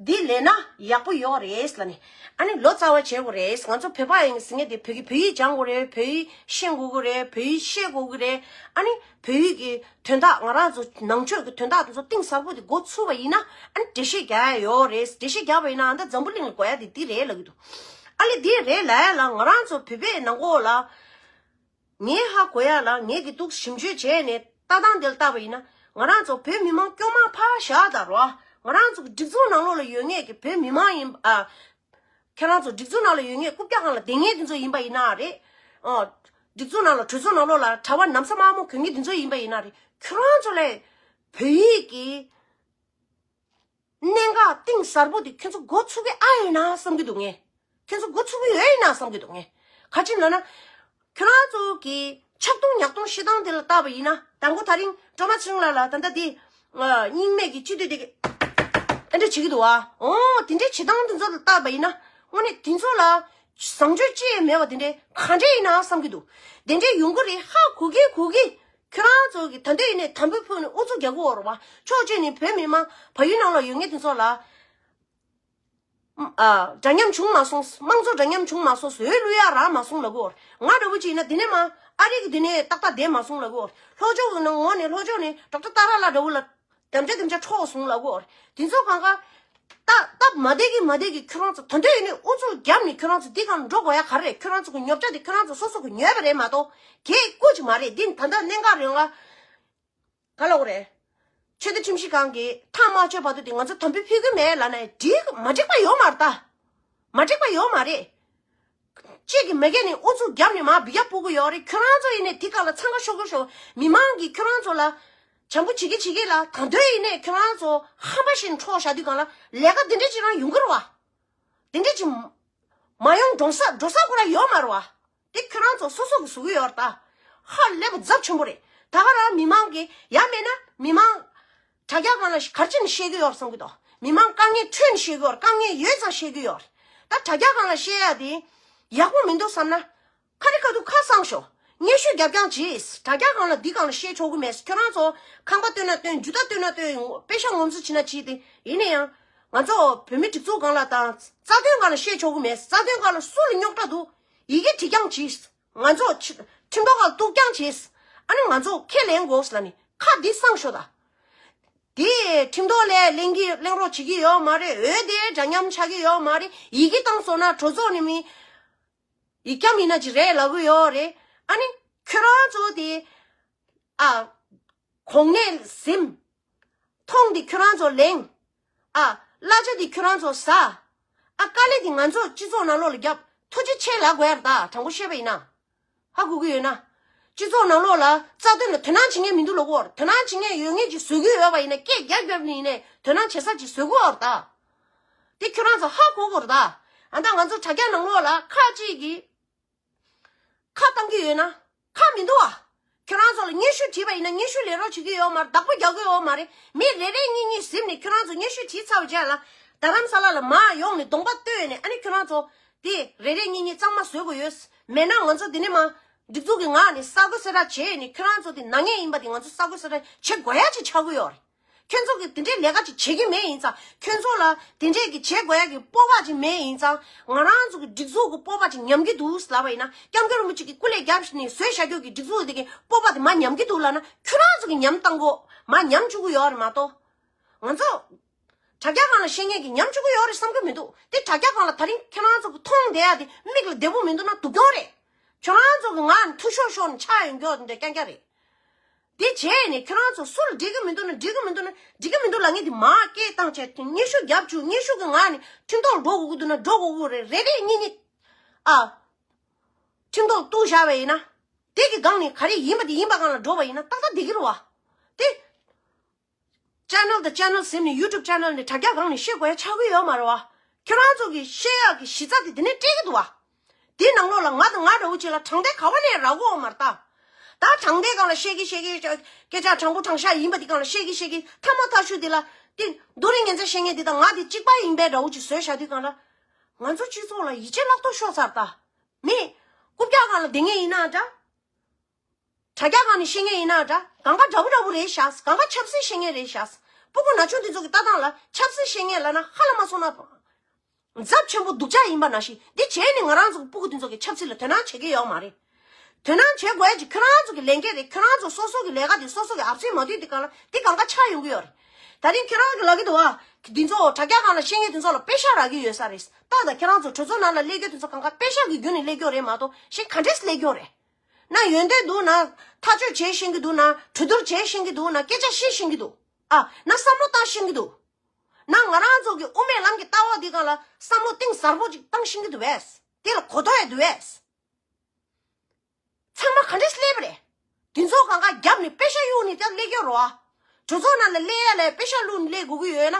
འདི་ལས་ན་ཡག་པོ་ཡོད་རེད་ལབ་ནས། ཨ་ནི་ལོ་ཙཱ་བ་བྱེད་དགོས་རེད། ང་ཚོ་བོད་པ་ཡིན་ཟེར་མཁན་དེ་བོད་ཀྱི་བོད་ཡིག་སྦྱང་དགོས་རེད། བོད་ཡིག་ཤེས་དགོས་ཀྱི་རེད། བོད་ཡིག་ཤེས་དགོས་ཀྱི་རེད། ཨ་ནི་བོད་ཡིག་གི་དོན་དག་ང་རང་ཚོ་ནང་ཆོས་ཀྱི་དོན་དག་དེ་ཚོ་གཏིང་ཟབ་པོ་དེ་མགོ་ཚུགས་པ་ཡིན་ན་ཨ་ནི་འགྲེལ་བཤད་རྒྱག་ཡ་ཡོད་རེད། འགྲེལ་བཤད་རྒྱག་པ་ཡིན་ན་ཨ་ད་འཛམ་བུ་གླིང་ལ་གོ་ཡ་དེ་འདི་རེད་ལབ་ཀྱི་འདུག་ཨ་ལེ་འདི་རེད་ལབ་ཡ་ལ་ང་རང་ཚོ་བོད་པའི་ནང་ལོགས་ལ་ངས་ཧ་གོ་ཡ་ལ་ངས་གི་འདུག་ཞིབ་འཇུག་བྱས་ནས་ལྟ་སྟངས་དེ་ལ་བལྟས་པ་ཡིན་ན་ང་རང་ཚོ་བོད་མི་མང་སྐྱོ་མ་ཕར་བཞག་ད་རོ། ང་རང་ཚོ་གི་སྒྲིག་འཛུགས་ནང་ལོགས་ལ་ཡོད་མཁན་གི་བོད་མི་མང་ཡིན་ཨ། ཁྱེད་རང་ཚོ་སྒྲིག་འཛུགས་ནང་ལ་ཡོད་མཁན་རྐུབ་བཀྱག་སྒང་ལ་བསྡད་མཁན་དེ་ཚོ་ཡིན་པ་ཡིན་ན་རེད། ཨོ། སྒྲིག་འཛུགས་ནང་ལ་གྲོས་ཚོགས་ནང་ལོགས་ལ་གྲྭ་པ་ནམ་ཟླ་དམར་མོ་གྱོན་མཁན་དེ་ཚོ་ཡིན་པ་ཡིན་ན་རེད། ཁྱོད་རང་ཚོ་ལས་བོད་ཡིག་གི་གནད་འགག་གཏིང་ཟབ་པོ་དེ་ཁྱོད་ཚོ་མགོ་ཚུགས་ཀྱི་ཨ་ཡོད་ན་བསམ་གྱི་འདུག་ངས། ཁྱོད་ཚོ་མགོ་ཚུགས་ཀྱི་ཡོད་ཡིན་ན་བསམ་གྱི་འདུག་ངས། ག་ཅི་ལབ་ན། ཁྱོད་རང་ཚོ་གི་ཆག་སྡང་ཉག་སྡང་བཤད་སྟངས་དེ་ལ་བལྟས་པ་ཡིན་ན་དང་པོ་ད་རིང་ཀྲོ་མ་ཚེ་རིང་ལགས་ལ་ད་ལྟ་དེ། རྙིང་མའི་གི་སྤྱི་འཐུས་དེ་གི་ཨེ་འདྲ་བྱེད་ཀྱི་འདུག་ཨ། ཨོ་དེ་འདྲའི་བྱེད་སྟངས་དེ་ཚོ་ལ་བལྟས་པ་ཡིན་ན་དངོས་གནས་དེ་ཚོ་ལ་བཟང་སྤྱོད་ཅི་ཡང་མེད་པ་དེ་འདྲའི་ག་འདྲ་ཡིན་ན་བསམ་གྱི་འདུག་དེ་འདྲའི་ཡོང་གི་རེད། ཧ་གོ་གི་གོ་གི་ཁྱོད་རང་ཚོ་གི་ད་འདོད་ཡིན་ནས་དམ་བུ་ཕུལ་ནས་ཨུ་ཚུགས་རྒྱག་གི་ཡོད་རེད་བ། ཕྱོགས་གཅིག་ནས་བོད་མི་མང་བལ་ཡུལ་ནང་ལ་ཡོད་མཁན་དེ་ཚོ་ལ། ཨ། འདྲ་མཉམ་བྱུང་མ་སོང་། དམངས་གཙོ་འདྲ་མཉམ་བྱུང་མ་སོང་། འོས་བླུག་ཡག་རག་མ་སོང་ལབ་གོ། ང་འདྲ་བོ་ཅིག་ཡིན་ན་འདི་ནས་མ་ཨ་རི་གི་འདི་ནས་ཏག་ཏག་བསྡད་མ་སོང་ལབ་གོ། ལྷོ་ཕྱོགས་ཀྱི་ནང་ངོས་ནས་ལྷོ་ཕྱོགས་ནས་ཌོག་ཊར་ཏཱ་ར་ལགས་འདྲ་བོ་ལ་དམ་བཅའ་དམ་བཅའ་འཕྲོག་སོང་ལབ་གོ། དེ་ཚོ་གང་ག་ད་སྟབས་མ་བདེ་གི་མ་བདེ་གི་ཁྱོད་རང་ཚོ་ད་འདོད་ཡིན་ནས་ཨུ་ཚུགས་བརྒྱབ་ནས་ཁྱོད་རང་ཚོ་འདི་གང་འགྲོ་དགོས་ཡ་ག་རེ་རེད། ཁྱོད་རང་ཚོ་གི་ཉོབ་ཆ་དེ་ཁྱོད་རང་ཚོ་སོ་སོ་གི་ཉོས་པ་རེད་མ་གཏོགས་གལ་ཀུ་ཅིག་མ་རེད། འདི་ད་ལྟ་གནད་འགག་རེད་ང་། ག་ལ་འོ་རེད། ཆོས་དད་ཁྲིམས་ཞིབ་ཁང་གིས་ཐག་མ་ཆོད་བར་དུ་དེ་ང་ཚོ་དམ་བུ་ཕུལ་གི་མེད་ལབ་ན་འགྲིག་མ་འགྲིག་པ་ཡོད་མ་རེད་ད། མ་འགྲིག་པ་ཡོད་མ་རེད། གཅིག་གིས་མ་གིས་ནས་ཨུ་ཚུགས་བརྒྱབ་ནས་མར་འབུད་རྒྱག་སྤོ་གི་ཡོད་རེད། ཁྱོད་རང་ཚོ་ཡིན་ནས་དེ་ག་ལ་འཚང་ཁ་ཤོར་གི་ཤོར། མི་མང་གིས་ཁྱོད་རང་ཚོ་ལ་བྱམས་པོ་བྱེད་ཀྱི་བྱེད་ཀྱི་ལ་ད་འདོད་ཡིན་ནས་ཁྱོད་རང་ཚོ་ཧམ་པ་བྱས་ནས་འཕྲོག་བཞག་དུས་གང་ལ་ལས་ཀ་འདི་འདྲ་ཅིག་རང་ཡོང་གི་རེད་བ། དེ་འདྲ་ཅིག་མ་ཡོང་འགྲོ་ས་འགྲོ་ས་ཁོ་རང་ཡོད་མ་རེད་བ། དེ་ཁྱོད་རང་ཚོ་སོ་སོ་གིས་བཟོ་གི་ཡོད་རེད་ད། ཧ་ལས་པ་ཚབས་ཆེན་པོ་རེད། ད་ག་རང་མི་མང་གིས་ཡང་མེད་ན་མི་མང་དྲ་རྒྱ་སྒང་ལ་ག་རེ་བྱས་ནས་བཤད་གི་ཡོད་རེད་བསམ་གི་འདུག་མི་མང་དཀའ་ངལ་ཁྲོད་ནས་བཤད་གི་ཡོད་རེད། དཀའ་ངལ་ཡོད་ཙང་བཤད་གི་ཡོད་རེད། ད་དྲ་རྒྱ་སྒང་ལ་བཤད་ཡ་དེ་ཡག་པོ་མི་འདུག་བསམ་ན། ཁ་རི་ཁ་ཐུག་ཁ་གསང་ཤོག་སྙན་ཞུ་རྒྱབ་རྐྱང་གྱིས། དྲ་རྒྱ་སྒང་ལ་འདི་སྒང་ལ་བཤད་ཆོག་གི་མེད། ཁྱོད་རང་ཚོ་ཁང་པ་སྟོན་ན་སྟོན། རྒྱུ་ད་སྟོན་ན་སྟོན། པེ་ཤག་ངོམ་སོ་བྱེད་ན་བྱེད་དེ། ཡིན་ན་ཡང་ང་ཚོ་བོད་མི་སྒྲིག་འཛུགས་སྒང་ལ་དང་རྩ་དོན་སྒང་ལ་བཤད་ཆོག་གི་མེད། རྩ་དོན་སྒང་ལ་སུ་ལ་རྙོག་དྲ་འདུག་ཡི་གེ་བྲིས་རྐྱང་གྱིས། ང་ཚོ་ཁྲི་ཁྲིམས་ཐོག་ཁ་ལ་གཏུག་རྐྱང་གྱིས། ཨ་ནི་ང་ཚོ་ཁས་ལེན་དགོས་ལབ་ནི་ཁ་འདི་གསང་ཤོག་ད། དེ་ཁྲིམས་ཐོག་ལ་གླེང་གི་གླེང་རོགས་བྱེད་ཀྱི་ཡོད་མ་རེད། འོས་དེ་འདྲ་མཉམ་ཆགས་ཀྱི་ཡོད་མ་རེད། ཡི་གེ་བཏང་སོང་ན་གྲོས་ཚོགས་ནས་མི་ཡིག་སྐྱོན་ཡིན་ན་ཅི་རེད་ལབ་གི་ཡོད་རེད། ཨ་ནི་ཁྱོད་རང་ཚོ་དེ་ཨ་གོང་ནས་ཟིན། ཐོང་དེ་ཁྱོད་རང་ཚོ་ལེན། ཨ་གླ་ཆ་དེ་ཁྱོད་རང་ཚོ་ཟ། ཨ་དཀའ་ལས་དེ་ང་ཚོ་སྤྱི་ཚོགས་ནང་ལོགས་ལ་བརྒྱབ། ཐུགས་རྗེ་ཆེ་ལབ་དགོས་ཡ་རེད་ད། དྲང་པོ་བཤད་པ་ཡིན་ན། ཧ་གོ་གི་ཡོད་ན། སྤྱི་ཚོགས་ནང་ལོགས་ལ་རྩ་དོན་ལ་དོ་སྣང་བྱེད་མཁན་མི་འདུག་ལབ་གོ། དོ་སྣང་བྱེད་མཁན་ཡོད་མཁན་ཅིག་བཟོ་གི་ཡོད་པ་ཡིན་ན་སྐད་རྒྱག་རྒྱབ་ནས་ཡིན་ནའི་དོ་སྣང་བྱེད་ས་ཅིག་བཟོ་གི་ཡོད་རེད་ད། དེ་ཁྱོད་རང་ཚོ་ཧ་གོ་དགོས་རེད་ད། ཨ་ད་ང་ཚོ་དྲ་རྒྱ་ནང་ལོགས་ལ་ཁ་ཅིག་གིས་ཁ་བཏང་གི་ཡོད་ན་ཁ་མི་འདུག་ཨ། ཁྱོད་རང་ཚོ་ལ་སྙན་ཞུ་བྲིས་པ་ཡིན་ན་སྙན་ཞུ་ལས་རོགས་བྱེད་ཀྱི་ཡོད་མ་རེད། བདག་པོ་རྒྱག་གི་ཡོད་མ་རེད། མི་རེ་རེ་གཉིས་གཉིས་ཟིན་ནས་ཁྱོད་རང་ཚོ་སྙན་ཞུ་བྲིས་ཚར་བའི་རྗེས་ལ་རྡ་རམ་ས་ལ་ལ་མར་ཡོང་ནས་གདོང་པ་སྟོན་ནས། ཨ་ནི་ཁྱོད་རང་ཚོ་དེ་རེ་རེ་གཉིས་གཉིས་གཙང་མ་བཟོ་དགོས་ཡོད། མེད་ན་ང་ཚོ་དེ་ནས་མར་སྒྲིག་འཛུགས་ཀྱི་ངག་ནས་གསར་བགོད་གསལ་བསྒྲགས་བྱས་ནས་ཁྱོད་རང་ཚོ་དེ་ནག་ཉེས་ཡིན་པ་དེ་ང་ཚོ་གསར་བགོད་གསལ་བསྒྲགས་བྱེད་དགོས་ཡ་ཅིག་ཆགས་ཀྱི་ཡོད་རེད། ཁྱོད་ཚོ་གིས་དེ་འདྲའི་ལས་ཀ་ཅིག་བྱེད་ཀྱི་མེད་ཡིན་ཙང་། ཁྱོད་ཚོ་ལ་དེ་འདྲས་ཀྱི་བྱེད་དགོས་ཡ་གི་སྤོབས་པ་ཅིག་མེད་ཡིན་ཙང་། ང་རང་ཚོ་གི་སྒྲིག་འཛུགས་ཀྱི་སྤོབས་པ་ཅིག་ཉམས་ཀྱི་འདུག་ལབ་པ་ཡིན་ན། སྐྱབས་མགོན་རིན་པོ་ཆེ་གིས་སྐུ་ལས་བརྒྱབ་ནས་བཟོས་བཞག་རྒྱུ་གི་སྒྲིག་འཛུགས་དེ་གི་སྤོབས་པ་དེ་མར་ཉམས་ཀྱི་འདུག་ལབ་ན། ཁྱོད་རང་ཚོ་གིས་ཉམས་བཏང་གོ། མར་ཉམས་བཅུག་གི་ཡོད་རེད་མ་གཏོགས། ང་ཚོ་དྲ་རྒྱ་སྒང་ལ་བཤད་མཁན་གྱིས་ཉམས་བཅུག་གི་ཡོད་རེད་བསམ་གྱི་མི་འདུག་དེ་དྲ་རྒྱ་སྒང་ལ་ད་རིང་ཁྱོད་རང་ཚོ་གི་མཐོང་བསྡད་ཡ་དེ་མིག་ལ་བདེ་པོ་མི་འདུག་ན་སྡུག་གྱོང་རེད། ཁྱོད་རང་ཚོ་གི་ངག་ནས་འཐུ་ཤོར་ཤོར་ནས་ཆགས་ཡོང་རྒྱུ་དེ་འདྲ་རྐྱང་རྐྱང་རེད། དེ་བྱས་ནས་ཁྱོད་རང་ཚོ་སུ་ལ་འགྲིག་གི་མི་འདུག་ན་འགྲིག་གི་མི་འདུག་ན་འགྲིག་གི་མི་འདུག་ལབ་མཁན་དེ་མར་སྐད་བཏང་བྱས་སྙན་ཞུ་རྒྱབ་བཅུག་སྙན་ཞུ་གི་ངག་ནས་ཁྲིམས་ཐོག་འགྲོ་དགོས་ཀྱི་འདུག་ན་འགྲོ་དགོས་ཀྱི་རེད། རེ་རེ་གཉིས་གཉིས་ཨ། ཁྲིམས་ཐོག་གཏུག་བཞག་པ་ཡིན་ན། དེ་གི་སྒང་ནས་ག་རེ་ཡིན་པ་དེ་ཡིན་པ་སྒང་ལ་འགྲོ་བ་ཡིན་ན་ཏག་ཏག་བསྡད་ཀྱི་རེད་བ། དེ། ཅེ་ནལ་དང་ཅེ་ནལ་ཟིན་ནས་ཡུ་ཊུབ་ཅེ་ནལ་ནས་དྲ་རྒྱ་སྒང་ནས་བཤད་དགོས་ཡ་ཆགས་ཀྱི་ཡོད་མ་རེད་བ། ཁྱོད་རང་ཚོ་གི་བཤད་ཡག་གི་གཞི་རྩ་དེ་དེ་ནས་སྤྲད་ཀྱི་འདུག་བ། དེའི་ནང་ལོགས་ལ་ང་དང་ང་འདྲ་བོ་ཅིག་ལ་དྲང་བདེན་ག་བ་ནས་རག་གོ་མ་རེད་ད། ད་དྲང་བདེན་སྒང་ལ་བཤད་ཀྱི་བཤད་ཀྱི་སྐད་ཆ་དྲང་པོ་དྲང་བཞག་ཡིན་པ་དེ་སྒང་ལ་བཤད་ཀྱི་བཤད་ཀྱི་ཐ་མ་ཐ་ཤུ་དེ་ལ་དེ་རྡོ་རིང་ངན་ཚད་བཤད་མཁན་དེ་དང་ང་དེ་གཅིག་པ་ཡིན་པའི་འདྲ་བོ་ཅིག་བཟོས་བཞག་དུས་སྒང་ལ། ང་ཚོ་སྤྱི་ཚོགས་ལ་ཡིད་ཆེས་བརླག་ཐབས་ཤོར་ཚར་ད། མི། རྐུབ་བཀྱག་སྒང་ལ་བསྡད་མཁན་ཡིན་ན་འདྲ། དྲ་རྒྱ་སྒང་ནས་བཤད་མཁན་ཡིན་ན་འདྲ། གང་ག་འདྲ་པོ་འདྲ་པོ་རེད་ཤག་གང་ག་ཆབ་སྲིད་བཤད་མཁན་རེད་ཤག་སྤུ་གུ་ན་ཆུང་འདི་ཚོ་གི་ལྟ་སྟངས་ལ་ཆབ་སྲིད་བཤད་མཁན་ལབ་ན་ཧ་ལས་མ་སོང་ན། ཚབས་ཆེན་པོ་སྡུག་ཅག་ཡིན་པ་ནང་བཞིན་འདི་བྱས་ནས་ང་རང་ཚོ་གི་སྤུ་གུ་འདི་ཚོ་གི་ཆབ་སྲིད་ལ་དོ་སྣང་བྱེད་ཀྱི་ཡོད་མ་རེད། དོ་སྣང་བྱེད་དགོས་ཡ་ཅིག་ཁྱོད་རང་ཚོ་གི་ལས་འགན་རེད། ཁྱོད་རང་ཚོ་སོ་སོ་གི་ལས་ཀ་དེ་སོ་སོ་གི་ཨབ་སེ་མ་བསྡུས་དེ་གང་ལ་དེ་གང་ག་ཆགས་ཡོང་གི་ཡོད་རེད། ད་རིང་ཁྱོད་རང་གི་ལབ་ཀྱི་འདུག་བ། འདི་ཚོ་དྲ་རྒྱ་སྒང་ལ་བཤད་མཁན་འདི་ཚོ་ལ་པེ་ཤག་རག་གི་ཡོད་ས་རེད། ད་ད་ཁྱོད་རང་ཚོ་གྲོས་ཚོགས་ནང་ལ་སླེབས་རྒྱུ་དེ་ཚོ་གང་ག་པེ་ཤག་གི་བརྒྱུད་ནས་སླེབས་རྒྱུ་རེད་མ་གཏོགས་གཞན་ག་འདྲས་སླེབས་རྒྱུ་རེད། ན་ཡོན་ཏན་འདུག་ན་ཐག་གཅོད་བྱེད་ཤེས་ཀྱི་འདུག་ན་གྲོས་བསྡུར་བྱེད་ཤེས་ཀྱི་འདུག་ན་སྐད་ཆ་བཤད་ཤེས་ཀྱི་འདུག་ཨ། ན་བསམ་བློ་བཏང་ཤེས་ཀྱི་འདུག་ན་ང་རང་ཚོ་གི་དབུ་མའི་ལམ་གྱི་ལྟ་བ་འདི་སྒང་ལ་བསམ་བློ་གཏིང་ཟབ་པོ་ཅིག་བཏང་ཤེས་ཀྱི་འདུག་བས། དེ་ལ་གོ་རྟོགས་ཡོད་འདུག་བས། ཚང་མ་ག་འདྲས་སླེབས་པ་རེད། དེ་ཚོ་གང་ག་རྒྱབ་ནས་པེ་ཤག་གཡུག་ནས་ཀྱང་སླེབས་ཀྱི་རེད་བ། གྲོས་ཚོགས་ནང་ལ་སླེབས་ཡ་ལ་པེ་ཤག་བླུགས་ནས་སླེབས་དགོས་ཀྱི་ཡོད་ན།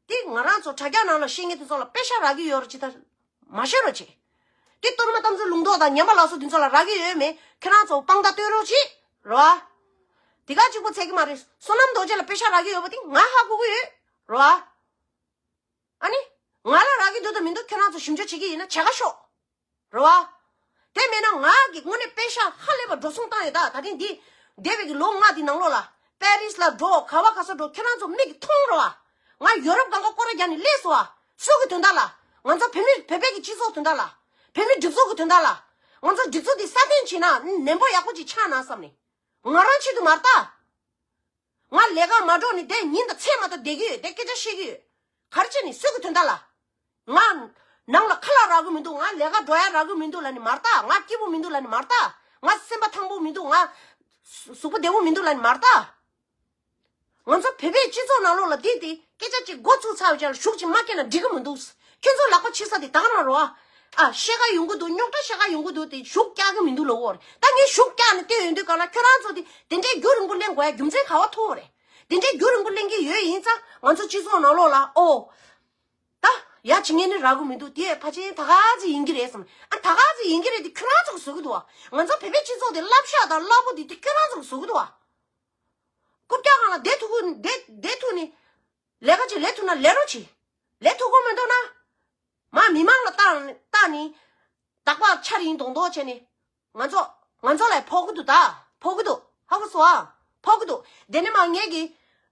དེ་ང་རང་ཚོ་དྲ་རྒྱ་ནང་ལ་བཤད་མཁན་དེ་ཚོ་ལ་པེ་ཤག་རག་གི་ཡོད་རེད་ཅེས་ད་མ་བཤད་རོགས་བྱེད། དེ་གཏོར་མ་རྟ་མཚོ་ལུང་རྟོགས་དང་ཉམས་པ་ལགས་སོ་དེ་ཚོ་ལ་རག་གི་ཡོད་མེད་ཁྱེད་རང་ཚོ་དཔང་རྟགས་སྟོན་རོགས་བྱེད། རེད་བ། དེ་ག་གཅིག་པོ་ཚད་ཀྱི་མ་རེད། བསོད་ནམས་རྡོ་རྗེ་ལ་པེ་ཤག་རག་གི་ཡོད་པ་དེ་ང་ཧ་གོ་གི་ཡོད། རེད་བ། ཨ་ནི། ང་ལ་རག་གི་འདུག་དང་མི་འདུག་ཁྱེད་རང་ཚོ་ཞིབ་འཇུག་བྱེད་ཀྱི་ཡིན་ན་བྱེད་ག་ཤོག་རེད་བ། དེ་མེད་ན་ང་གི་དངོས་གནས་པེ་ཤག་ཧ་ལས་པ་འགྲོ་སོང་བཏང་ཡོད་ད། ད་ཐེངས་འདི་འདས་པའི་གི་ལོ་ལྔ་འདི་ནང་ལོགས་ལ་པེ་རིས་ལ་འགྲོ་ག་བ་ག་ས་འགྲོ་ཁྱེད་རང་ཚོ་མིག་གིས་མཐོང་རེད་བ། ང་ཡོ་རོབ་སྒང་ག་སྐོར་ར་རྒྱག་ནས་སླེབས་སོང་བ། སུ་གི་དོན་དག་ལ། ང་ཚོ་བོད་མི་བོད་པའི་གི་སྤྱི་ཚོགས་དོན་དག་ལ། བོད་མི་སྒྲིག་འཛུགས་གི་དོན་དག་ལ། ང་ཚོ་སྒྲིག་འཛུགས་འདི་སྲ་བརྟན་བྱེད་ན་ནན་པོ་ཡག་པོ་ཅིག་ཆགས་ན་བསམ་ནས། ང་རང་ཆེད་དུ་མ་རེད་ད། ང་ལས་ཀ་མ་འགྲོ་ནས་དེ་ཉིན་དང་མཚན་མ་གཏོགས་བསྡད་ཀྱི་ཡོད། དེ་སྐད་ཆ་བཤད་ཀྱི་ཡོད། ག་རེ་བྱས་ནས་སུ་གི་དོན་དག་ལ། ང་ནང་ལ་ཁ་ལག་རག་གི་མི་འདུག་ང་ལས་ཀ་འགྲོ་ཡ་རག་གི་མི་འདུག་ལབ་ནས་མ་རེད་ད། ང་སྐྱིད་པོ་མི་འདུག་ལབ་ནས་མ་རེད་ད། ང་སེམས་པ་ཐང་པོ་མི་འདུག་ང་གཟུགས་པོ་བདེ་པོ་མི་འདུག་ལབ་ནས་མ་རེད་ད། ང་ཚོ་བོད་པའི་སྤྱི་ཚོགས་ནང་ལོགས་ལ་འདི་དེ་སྐད་ཆ་གཅིག་འགོ་ཚུགས་ཚར་བའི་ཆར་ལ་ཤུགས་ཅིག་མ་སྐྱེས་ན་འགྲིག་གི་མི་འདུག་ཁྱེད་ཚོ་ལག་པ་ཕྱི་ས་དེ་ད་ག་རང་རོ་ཨ། ཨ་ཤེས་ཀ་ཡོང་གི་འདུག་རྙོག་དྲ་ཤེས་ཀ་ཡོང་གི་འདུག་དེ་ཤུགས་རྒྱག་གི་མི་འདུག་ལབ་འོ་རེད། ད་ངས་ཤུགས་རྒྱག་ནས་བལྟས་ཡོང་དུས་གང་ལ་ཁྱོད་རང་ཚོ་དེ་དེ་འདྲའི་རྒྱུན་རིང་པོ་གླེང་དགོས་ཡ་རྒྱུ་མཚན་ག་བ་ཐུག་རེད། དེ་འདྲའི་རྒྱུན་རིང་པོ་གླེང་གི་ཡོད་ཡིན་ཙང་ང་ཚོ་སྤྱི་ཚོགས་ནང་ལོགས་ལ་ཨོ། ད་ཡ་བྱེད་མཁན་ནི་རག་གི་མི་འདུག་དེ་ཕལ་ཆེར་ད་ག་ཚོད་ཡིན་གྱི་རེད་བསམ། ཨ་ད་ག་ཚོད་ཡིན་གྱི་རེད་དེ་ཁྱོད་རང་ཚོ་གིས་བཟོ་གི་འདུག་བ། ང་ཚོ་བོད་པའི་སྤྱི་ཚོགས་དེ་བསླབ་བྱ་དང་བསླབ་པོ་དེ་དེ་ཁྱོད་རང་ཚོ་གིས་བཟོ་གི་འདུག་བ། རྐུབ་བཀྱག་སྒང་ལ་བསྡད་ཐུབ་ཀྱི་བསྡད་བསྡད་ཐུབ་ནི། ལས་ཀ་ཅིག་ལས་ཐུབ་ན་ལས་རོགས་གྱིས། ལས་ཐུབ་ཀྱི་མི་འདུག་ན། མ་མི་མང་ལ་བལྟ་བལྟ་ནི། རྟག་པར་འཆར་ཡིན་མདོག་མདོག་བྱས་ནི། ང་ཚོ་ང་ཚོ་ལ་ཕོག་གི་འདུག་ད། ཕོག་གི་འདུག་ཧ་གོ་སོང་ཨ། ཕོག་གི་འདུག་དེ་ནས་མ་ངེད་ཀྱི་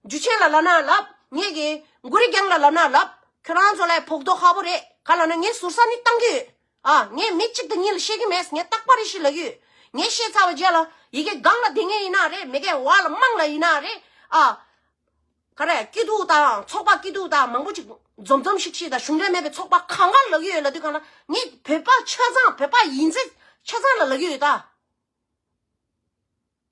འཇུ་ཆེན་ལ་ལབ་ན་ལབ། ངེད་ཀྱི་མགོ་རི་རྒྱང་ལ་ལབ་ན་ལབ། ཁྱོད་རང་ཚོ་ལ་ཕོག་མདོག་ཁ་པོ་རེད། ག་ལབ་ན་ངས་ཟུར་ས་ནི་བཏང་གི་ཡོད། ཨ་ངས་མི་གཅིག་དང་གཉིས་ལ་བཤད་ཀྱི་མེད། ངས་རྟག་པར་རེ་ཞིག་ལབ་ཀྱི་ཡོད། ངས་བཤད་ཚར་བའི་རྗེས་ལ་ཡི་གེ་སྒང་ལ་བསྡད་མཁན་ཡིན་ན་རེད། མི་གེ་བ་ལ་མང་ལ་ཡིན་ན་རེད། ཨ། ག་རེ་སྐྱིད་སྡུག་དང་ཚོགས་པ་སྐྱིད་སྡུག་དང་མང་པོ་ཅིག་འཛོམས་འཛོམས་ཤིག་ཤིག་དང་གཞུང་འབྲེལ་མེད་པའི་ཚོགས་པ་གང་ག་ལབ་ཀྱི་ཡོད་ལབ་དུས་གང་ལ་ངས་བོད་པ་ཆ་ཚང་བོད་པ་ཡིན་ཚད་ཆ་ཚང་ལ་ལབ་ཀྱི་ཡོད་ད།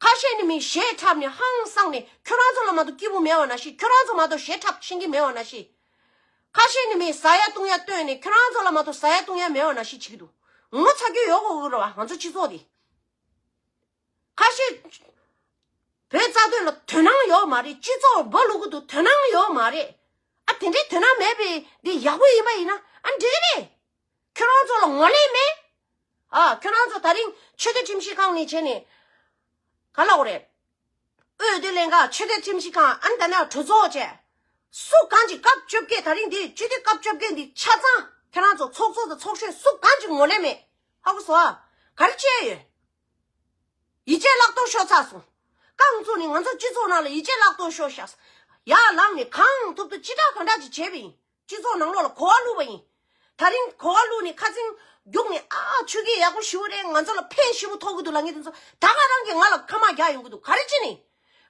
ཁ་ཤས་ནི་མི་ཞེ་འཁྲབ་ནས་ཧང་སངས་ནས་ཁྱོད་རང་ཚོ་ལ་མ་གཏོགས་སྐྱིད་པོ་མེད་པ་ནང་བཞིན། ཁྱོད་རང་ཚོ་མ་གཏོགས་ཞེ་འཁྲབ་ཤེས་ཀྱི་མེད་པ་ནང་བཞིན། ཁ་ཤས་ནི་མི་ཟ་ཡ་བཏུང་ཡ་བཏོན་ནས་ཁྱོད་རང་ཚོ་ལ་མ་གཏོགས་ཟ་ཡ་བཏུང་ཡ་མེད་པ་ནང་བཞིན་བྱེད་ཀྱི་འདུག་ངོ་ཚ་རྒྱུ་ཡོད་དགོས་ཀྱི་རེད་བ། ང་ཚོ་སྤྱི་ཚོགས་འདི། ཁ་ཤས་བོད་རྩ་དོན་ལ་དོ་སྣང་ཡོད་མ་རེད། སྤྱི་ཚོགས་སྦ་ལུག་གི་འདུག་དོ་སྣང་ཡོད་མ་རེད། ཨ་དེ་འདྲའི་དོ་སྣང་མེད་པའི་འདི་ཡག་པོ་ཡིན་པ་ཡིན་ན། ཨ་འདྲེ་རེད། ཁྱོད་རང་ཚོ་ལ་ངོ་ལེན་མེད། ཨ་ཁྱོད་རང་ཚོ་ད་རིང་ཆོས་དད་ཁྲིམས་ཞིབ་ཁང་ནས་བྱས་ནས་ག་ལ་འོ་རེད། འོས་བསྡུ་ལྷན་ཁང་ཆོས་དད་ཁྲིམས་ཞིབ་ཁང་ཨ་ནི་ད་ནས་གྲོས་ཚོགས་བྱས། སུ་གང་ཅིག་སྐབས་བཅོ་བརྒྱད་ད་རིང་འདི་སྤྱི་འཐུས་སྐབས་བཅོ་བརྒྱད་འདི་ཆ་ཚང་ཁྱེད་རང་ཚོ་ཚོགས་གཙོ་དང་ཚོགས་གཞོན་སུ་གང་ཅིག་ངོ་ལེན་མེད། ཧ་གོ་སོང་ཨ། ག་རེ་བྱས་ཡོད། ཡིད་ཆེས་བརླག་གཏོང་ཤོར་ཚར་སོང་། རྐང་བཙུགས་ནས་ང་ཚོ་སྤྱི་ཚོགས་ནང་ལ་ཡིད་ཆེས་བརླག་གཏོང་ཤོར་ཤག་ཡར་ལངས་ནས་གང་ཐུབ་ཐུབ་ཅི་དྲག་གང་དྲག་ཅིག་བྱས་པ་ཡིན། སྤྱི་ཚོགས་ནང་ལོགས་ལ་གོ་བ་བླུགས་པ་ཡིན། ད་རིང་གོ་བ་བླུགས་ནས་ཁ་ཚིག་རྒྱུགས་ནས་ཨ་ཆོས་སྐད་ཡག་པོ་ཞུ་རེད། ང་ཚོ་ལ་ཕན་ཞེ་པོ་ཐོགས་ཀྱི་འདུག་ལབ་མཁན་དེ་ཚོ་ད་ག་རང་གིས་ང་ལ་ཁ་མ་རྒྱག་ཡོང་གི་འདུག་ག་རེ་བྱས་ནས།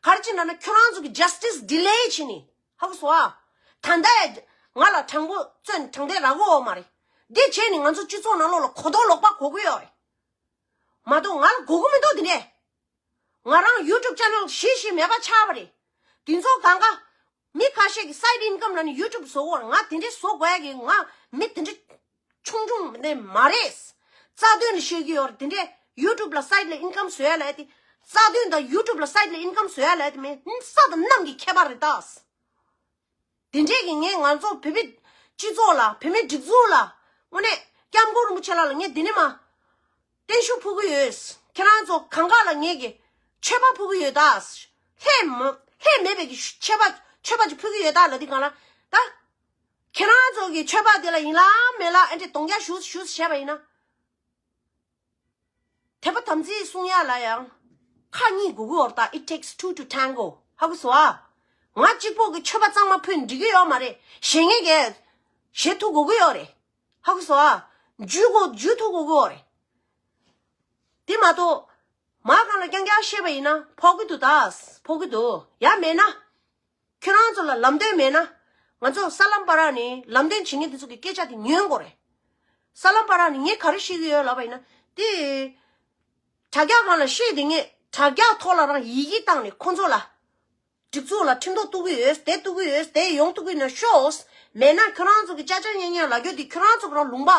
ག་རེ་བྱས་ན་ན་ཁྱོད་རང་ཚོ་གི་justice delay བྱས་ནས། ཧ་གོ་སོང་ཨ། ད་ལྟ་ཡ་ང་ལ་དྲང་པོ་བཙོན་དྲང་བདེན་རག་གི་ཡོད་མ་རེད། འདི་བྱས་ནས་ང་ཚོ་སྤྱི་ཚོགས་ནང་ལོགས་ལ་གོ་རྟོགས་ལོག་པ་གོ་གི་ཡོད་རེད། མ་གཏོགས་ང་ལ་གོ་གི་མི་འདུག་དེ་འདྲས། ང་རང་YouTube channel་ཞིག་ཞིག་མེད་པ་ཆགས་པ་རེད། དེ་ཚོ་གང་ག་མི་ཁ་ཤས་ཀྱི་side income་ལ་ནི་YouTube་བཟོ་གོ་ང་དེ་འདྲས་བཟོ་དགོས་ཡ་གི་ང་མི་དེ་འདྲས་ཆུང་ཆུང་ནས་མ་རེད། རྩ་དོན་ལ་བཤད་ཀྱི་ཡོད་རེད། དེ་འདྲས་YouTube་ལ་side་ལ་income་བཟོ་ཡ་ལ་ཡ་དེ་རྩ་དོན་དང་YouTube་ལ་side་ལ་income་བཟོ་ཡ་ལ་ཡ་དེ་མེད་ས་དང་གནམ་གྱི་ཁྱད་པར་རེད་ད། དེ་འདྲས་ཀྱི་ངས་ང་ཚོ་བོད་པའི་སྤྱི་ཚོགས་ལ་བོད་མིའི་སྒྲིག་འཛུགས་ལ་དངོས་གནས་སྐྱབས་མགོན་རིན་པོ་ཆེ་ལགས་ལ་ངས་འདི་ནས་མ་བརྟན་བཞུགས་ཕུལ་གི་ཡོད། ཁྱེད་རང་ཚོ་གང་ག་ལ་ངས་ཀྱི་མཆོད་པ་ཕུལ་གི་ཡོད་ད། ལྷད་མ་ལྷད་མེད་པའི་གི་མཆོད་པ་མཆོད་པ་ཅིག་ཕུལ་གི་ཡོད་ད་ལ་འདི་གང་ལ་ད། ཁྱེད་རང་ཚོ་གི་མཆོད་པ་དེ་ལ་ཡིན་ལ་མེད་ལ་ཨེ་འདྲས་གདོང་རྒྱག་ཞུ་ཞུ་བྱས་པ་ཡིན་ན། དད་པ་དམ་ཚིག་སྲུང་ཡ་ལ་ཡང་ཁ་གཉིས་དགོས་ཀྱི་ཡོད་རེད་ད། It takes two to tango. ཧ་གོ་སོང་ཨ། ང་གཅིག་པོ་གི་མཆོད་པ་གཙང་མ་ཕུལ་འགྲིག་གི་ཡོད་མ་རེད། གཞན་ངེད་ཀྱིས་བཞེས་ཐུབ་དགོས་ཀྱི་ཡོད་རེད། ཧ་གོ་སོང་ཨ། འཇུས་དགོས་འཇུས་ཐུབ་དགོས་ཀྱི་ཡོད་རེད། དེ་མ་གཏོགས་མ་གང་ལ་རྐྱང་རྐྱང་བཤད་པ་ཡིན་ན་ཕོག་གི་འདུག་ད། ཕོག་གི་འདུག་ཡ་མེད་ན། ཁྱོད་རང་ཚོ་ལ་ལམ་སྟོན་མེད་ན། ང་ཚོ་ས་ལམ་བར་ནས་ལམ་སྟོན་བྱེད་མཁན་དེ་ཚོ་གི་སྐད་ཆ་དེ་ཉན་དགོས་རེད། ས་ལམ་བར་ནས་ངས་ག་རེ་བཤད་ཀྱི་ཡོད་ལབ་པ་ཡིན་ན་དེ། དྲ་རྒྱ་སྒང་ལ་བཤད་དེ་ངས་དྲ་རྒྱ་ཐོག་ལ་རང་ཡི་གེ་བཏང་ནས་ཁོང་ཚོ་ལ། སྒྲིག་འཛུགས་ལ་ཁྲིམས་ཐོག་གཏུག་གི་ཡོད་དེ་གཏུག་གི་ཡོད་དེ་ཡོང་གཏུག་གི་ཡོད་ན་ཤོག་མེད་ན་ཁྱོད་རང་ཚོ་གི་ཅག་ཅག་ཉན་ཉན་ལབ་རྒྱུ་དེ་ཁྱོད་རང་ཚོ་གི་རང་ལུང་པ།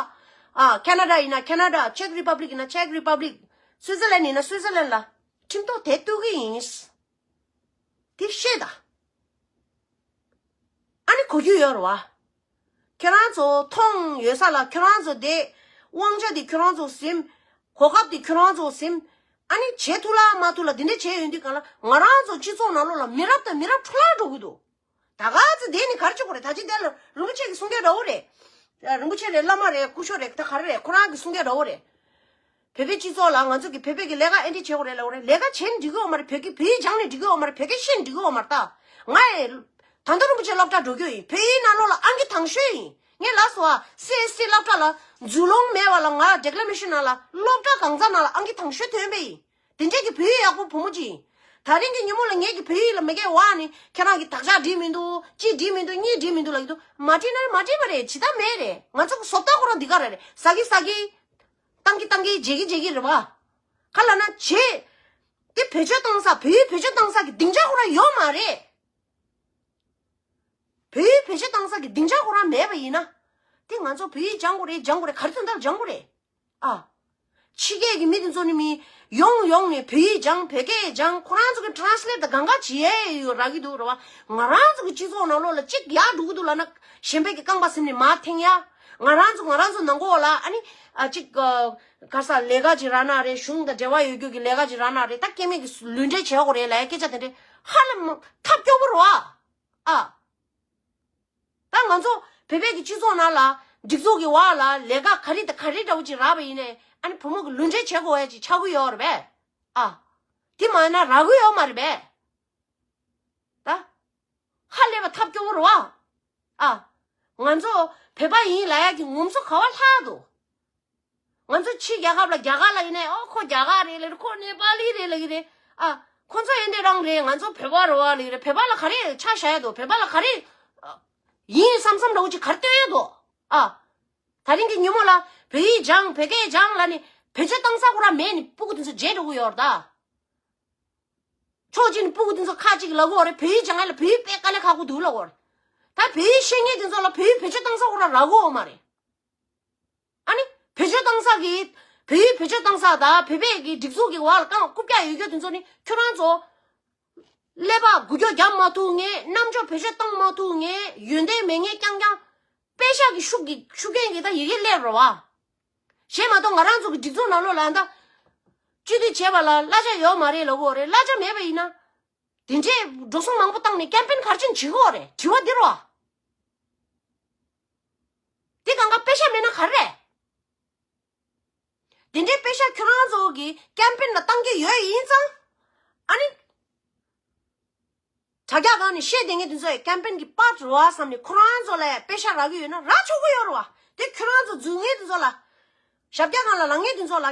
ཨ་ཁེ་ན་ཌ་ཡིན་ན་ཁེ་ན་ཌ། ཅེག་རི་པབ་ལིག་ཡིན་ན་ཅེག་རི་པབ་ལིག་སུའི་ཙི་ལན་ཡིན་ན་སུའི་ཙི་ལན་ལ་ཁྲིམས་ཐོག་དེ་གཏུག་གི་ཡིན། དེ་བཤད་ད། ཨ་ནི་གོ་རྒྱུ་ཡོད་རེད་བ། ཁྱེད་རང་ཚོ་མཐོང་ཡོད་ས་ལ་ཁྱེད་རང་ཚོ་དེ་དབང་ཆ་དེ་ཁྱེད་རང་ཚོ་ཟིན། གོ་སྐབས་དེ་ཁྱེད་རང་ཚོ་ཟིན། ཨ་ནི་བྱེད་ཐུབ་ལ་མ་ཐུབ་ལ་དེ་འདྲ་བྱས་ཡོང་དུས་གང་ལ་ང་རང་ཚོ་སྤྱི་ཚོགས་ནང་ལོགས་ལ་མི་རབས་དང་མི་རབས་འཕྲོ་བརླག་འགྲོ་གི་འདུག་ད་ག་ཚོད་དེ་ནི་ག་རེ་བྱེད་དགོས་རེད། ད་ཅི་དེ་ལ་རིན་པོ་ཆེ་གི་གསུང་སྐད་འདྲ་བོ་རེད། རིན་པོ་ཆེ་རེད། བླ་མ་རེད། སྐུ་ཞབས་རེད། ད་ག་རེ་རེད། ཁོ་རང་གི་གསུང་སྐད་འདྲ་བོ་རེད། བོད་པའི་སྤྱི་ཚོགས་ལ་ང་ཚོ་གི་བོད་པའི་གི་ལས་ཀ་ཨེ་འདྲ་བྱེད་དགོས་རེད་ལབ་རེད། ལས་ཀ་བྱེད་ནི་འགྲིག་གི་ཡོད་མ་རེད། བོད་ཀྱི་བོད་ཡིག་སྦྱང་ནི་འགྲིག་གི་ཡོད་མ་རེད། བོད་སྐད་ཤེས་ནི་འགྲིག་གི་ཡོད་མ་རེད། ད་ང་ཡི་དོན་གྲུབ་རིན་པོ་ཆེ་སློབ་གྲྭ་འགྲོ་རྒྱུ་ཡིན། བོད་ཡིག་ནང་ལོགས་ལ་ཨང་ཀི་དང་ཤོས་ཡིན། ངས་ལབ་སོང་ཨ། སི་ཨེས་ཊི་སློབ་གྲྭ་ལ་འཛུལ་ལོང་མེད་པ་ལ་ང་ཌི་ཀི་ལེ་རེ་ཤན་ནང་ལ་སློབ་གྲྭ་གང་ཚང་ནང་ལ་ཨང་ཀི་དང་ཤོས་ཐོན་པ་ཡིན། དེ་འདྲས་ཀྱི་བོད་ཡིག་ཡག་པོ་བུ་མོ་ཅིག་ཡིན། ད་རིང་གི་ཉིན་མོ་ལ་ངེད་ཀྱི་བོད་ཡིག་ལ་མི་དགའ་བ་ནི་ཁྱེད་རང་གི་དག་ཆ་འགྲིག་མི་འདུག་གཅིག་འགྲིག་མི་འདུག་གཉིས་འགྲིག་མི་འདུག་ལབ་ཀྱི་འདུག་མ་འགྲིག་ན་མ་འགྲིག་པ་རེད། ཇི་ལྟར་མེད་རེད། ང་ཚོ་གི་བཟོ་ལྟ་ཁོ་རང་འདི་ག་རེ་རེད། ཟ་གི་ཟ་གི་བཏང་གི་བཏང་གི་བརྗེ་གི་བརྗེ་གི་རེད་བ། ག་ལབ་ན་བྱེད། དེ་བེད་སྤྱོད་བཏང་ས་བོད་ཡིག་བེད་སྤྱོད་བཏང་ས་གི་སྡིངས་ཆ་ཁོ་རང་ཡོད་མ་རེད། བོད་ཡིག་བེད་སྤྱོད་བཏང་ས་གི་སྡིངས་ཆ་ཁོ་རང་མེད་པ་ཡིན་ན། དེ་ང་ཚོ་བོད་ཡིག་སྦྱང་དགོས་རེད། སྦྱང་དགོས་རེད། ག་རེ་དོན་དག་སྦྱང་དགོས་རེད། ཨ། ཕྱི་རྒྱལ་གྱི་མི་དེ་ཚོ་ནི་མི་ཡོང་ཡོང་ནས་བོད་ཡིག་སྦྱང་བོད་སྐད་སྦྱང་ཁོ་རང་ཚོ་གི་ཊེ་རན་སི་ལེཊ་དང་གང་ག་བྱེད་ཡས་ཡོད་རག་གི་འདུག་རེད་བ། ང་རང་ཚོ་གི་སྤྱི་ཚོགས་ནང་ལོགས་ལ་གཅིག་ཡག་འགྲོ་གི་འདུག་ལབ་ན་གཞན་པའི་གི་རྐང་པ་ཟིན་ནས་མར་འཐེན་ཡ། ང་རང་ཚོ་ང་རང་ཚོ་ནང་གོ་ལ་ཨ་ནི་ཨ་གཅིག་ག་ས་ལས་ཀ་ཅིག་རག་ན་རེད། གཞུང་དང་འབྲེལ་བ་ཡོད་རྒྱུ་གི་ལས་ཀ་ཅིག་རག་ན་རེད། ད་སྐྱེ་དམན་གི་ལུས་འབྲེལ་བྱེད་དགོས་རེད་ལབ་ཡ་སྐད་ཆ་དེ་འདྲས་ཧ་ལས་མ་ཐབས་སྐྱོ་པོ་རེད་བ། ཨ། ད་ང་ཚོ་བོད་པའི་གི་སྤྱི་ཚོགས་ནང་ལ་སྒྲིག་འཛུགས་ཀྱི་འོག་ལ་ལས་ཀ་ག་རེ་དང་ག་རེ་འདྲ་བོ་ཅིག་རག་པ་ཡིན་ནའི་ཨ་ནི་བུ་མོ་གི་ལུས་འབྲེལ་བྱེད་དགོས་ཡ་ཅིག་ཆགས་ཀྱི་ཡོད་རེད་པས། ཨ། དེ་མ་ཡིན་ན་རག་གི་ཡོད་མ་རེད་པས། ད། ཧ་ལས་པ་ཐབས་སྐྱོ་བོ་རེད་བ། ཨ། ང་ཚོ་བོད་པ་ཡིན་ལབ་ཡ་གི་ངོམ་སོ་ག་བ་ལྷག་འདུག་ང་ཚོ་ཕྱི་རྒྱལ་ཁབ་ལ་རྒྱ་གར་ལ་ཡིན་ནའི་ཨོ་ཁོ་རྒྱ་གར་རེད་ལབ་རེད། ཁོ་ནེ་པ་ལི་རེད་ལབ་ཀྱི་རེད། ཨ། ཁོ་ཚོ་ཨེ་འདྲ་རང་རེད། ང་ཚོ་བོད་པ་རེད་བ་ལབ་ཀྱི་རེད། བོད་པ་ལ་ག་རེ་ཆ་བཞག་ཡ་འདུག་བོད་པ་ལ་ག་རེ་ཨ། ཡིན་བསམ་བསམ་འདྲ་བོ་ཅིག་ག་རེ་སྟོན་ཡ་འདུག་ཨ། ད་རིང་གི་ཉིན་མོ་ལ་བོད་ཡིག་སྦྱང་བོད་སྐད་སྦྱང་ལབ་ནས་བེད་སྤྱོད་བཏང་ས་ཁོ་རང་མེད་ནས་སྤུ་གུ་དེ་ཚོ་བརྗེད་འགྲོ་གི་ཡོད་རེད་ད། ཕྱོགས་གཅིག་ནས་སྤུ་གུ་དེ་ཚོ་ཁ་གཅིག་ལབ་གི་ཡོད་རེད། བོད་ཡིག་སྦྱང་ཡ་ལ་བོད་ཡིག་དཔེ་དཀའ་ལས་ཁག་པོ་འདུག་ལབ་གི་ཡོད་རེད། ད་བོད་ཡིག་ཤེས་མཁན་དེ་ཚོ་ལ་བོད་ཡིག་བེད་སྤྱོད་བཏང་ས་ཁོ་རང་རག་གི་ཡོད་མ་རེད། ཨ་ནི་བེད་སྤྱོད་བཏང་ས་གི་བོད་ཡིག་བེད་སྤྱོད་བཏང་ས་དང་བོད་པའི་གི་སྒྲིག་འཛུགས་ཀྱི་འོག་ལ་རྐང་རྐུབ་བཀྱག་ཡོད་རྒྱུ་དེ་ཚོ་ནི་ཁྱོད་རང་ཚོ་ཀླད་པ་འགུལ་སྐྱོད་རྒྱབ་མ་ཐུབ་མཁན། རྣམ་ཅོག་བེད་སྤྱོད་བཏང་མ་ཐུབ་མཁན། ཡོན་ཏན་མེད་མཁན། རྐྱང་རྐྱང་ པེ་ཤག་གི་ཤུགས་ཀྱི་ཤུགས་རྐྱེན་གྱིས་ད་ཡི་གེ་སླེབས་རོ་བ། གཞན་མ་གཏོགས་ང་རང་ཚོ་གི་སྒྲིག་འཛུགས་ནང་ལོགས་ལ་ད་སྤྱི་འཐུས་བྱས་པ་ལ་གླ་ཆ་ཡོད་མ་རེད་ལབ་དགོས་རེད། གླ་ཆ་མེད་པ་ཡིན་ན། དེ་འདྲའི་འགྲོ་སོང་མང་པོ་བཏང་ནས་ཀེམ་པེན་ག་རེ་བྱས་ནས་བྱེད་དགོས་རེད། དྲི་བ་འདི་རོ། དེ་གང་ག་པེ་ཤག་མེད་ན་ག་རེ་རེད། དེ་འདྲའི་པེ་ཤག་ཁྱོད་རང་ཚོ་གི་ཀེམ་པེན་ལ་བཏང་གི་ཡོད་ཡིན་ཙང་། ཨ་ནི། དྲ་རྒྱ་སྒང་ནས་བཤད་བསྡད་མཁན་དེ་ཚོ་ཡི་ཀེམ་པེན་གི་པར་རེད་བ་བསམ་ནས་ཁོ་རང་ཚོ་ལ་པེ་ཤག་རག་གི་ཡོད་ན་རག་ཆོག་གི་ཡོད་རེད་བ། དེ་ཁྱོད་རང་ཚོ་འཛུལ་མཁན་དེ་ཚོ་ལ། ཞབས་བཀྱག་སྒང་ལ་ལངས་མཁན་དེ་ཚོ་ལ་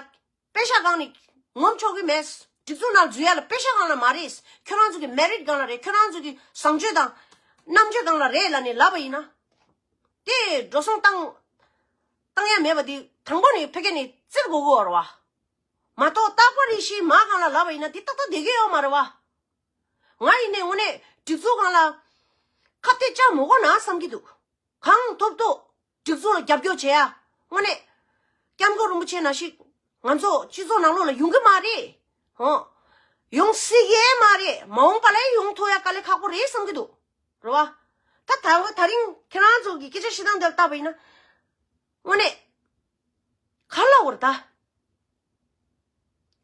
པེ་ཤག་སྒང་ནས་ངོམ་ཆོག་གི་མེད། སྒྲིག་འཛུགས་ནང་འཛུལ་ཡ་ལ་པེ་ཤག་སྒང་ལ་མ་རེད། ཁྱོད་རང་ཚོ་གི་མེ་རིཊ་སྒང་ལ་རེད། ཁྱོད་རང་ཚོ་གི་བཟང་སྤྱོད་དང་རྣམ་དཔྱོད་སྒང་ལ་རེད་ལབ་ནས་ལབ་པ་ཡིན་ན། དེ་འགྲོ་སོང་བཏང་། བཏང་ཡ་མེད་པ་དེ་དང་པོ་ནས་ཕ་གི་ནས་བཙིར་དགོས་ཀྱི་ཡོད་རེད་བ། མ་གཏོགས་རྟག་པར་རེ་ཞིག་མ་སྒང་ལ་ལབ་པ་ཡིན་ན་དེ་ཏག་ཏག་བསྡད་ཀྱི་ཡོད་མ་རེད་བ། ང་ཡིན་ནའི་དངོས་གནས་སྒྲིག་འཛུགས་སྒང་ལ་ཁ་གཏད་བཅག་མི་དགོས་ན་བསམ་གྱི་འདུག་གང་ཐུབ་ཐུབ་སྒྲིག་འཛུགས་ལ་རྒྱབ་སྐྱོར་བྱེད་ཡ། དངོས་གནས་སྐྱབས་མགོན་རིན་པོ་ཆེ་ནང་བཞིན་ང་ཚོ་སྤྱི་ཚོགས་ནང་ལོགས་ལ་ཡོང་གི་མ་རེད། ཧོ། ཡོང་སྲིད་ཀྱི་མ་རེད། མ་འོངས་པ་ལ་ཡོང་ཐུབ་ཡ་དཀའ་ལས་ཁག་པོ་རེད་བསམ་གྱི་འདུག་རེད་བ། ད་ད་ད་རིང་ཁྱེད་རང་ཚོ་གི་སྐད་ཆ་བཤད་སྟངས་འདིར་བལྟས་པ་ཡིན་ན། དངོས་གནས། ག་ལ་བར་ད།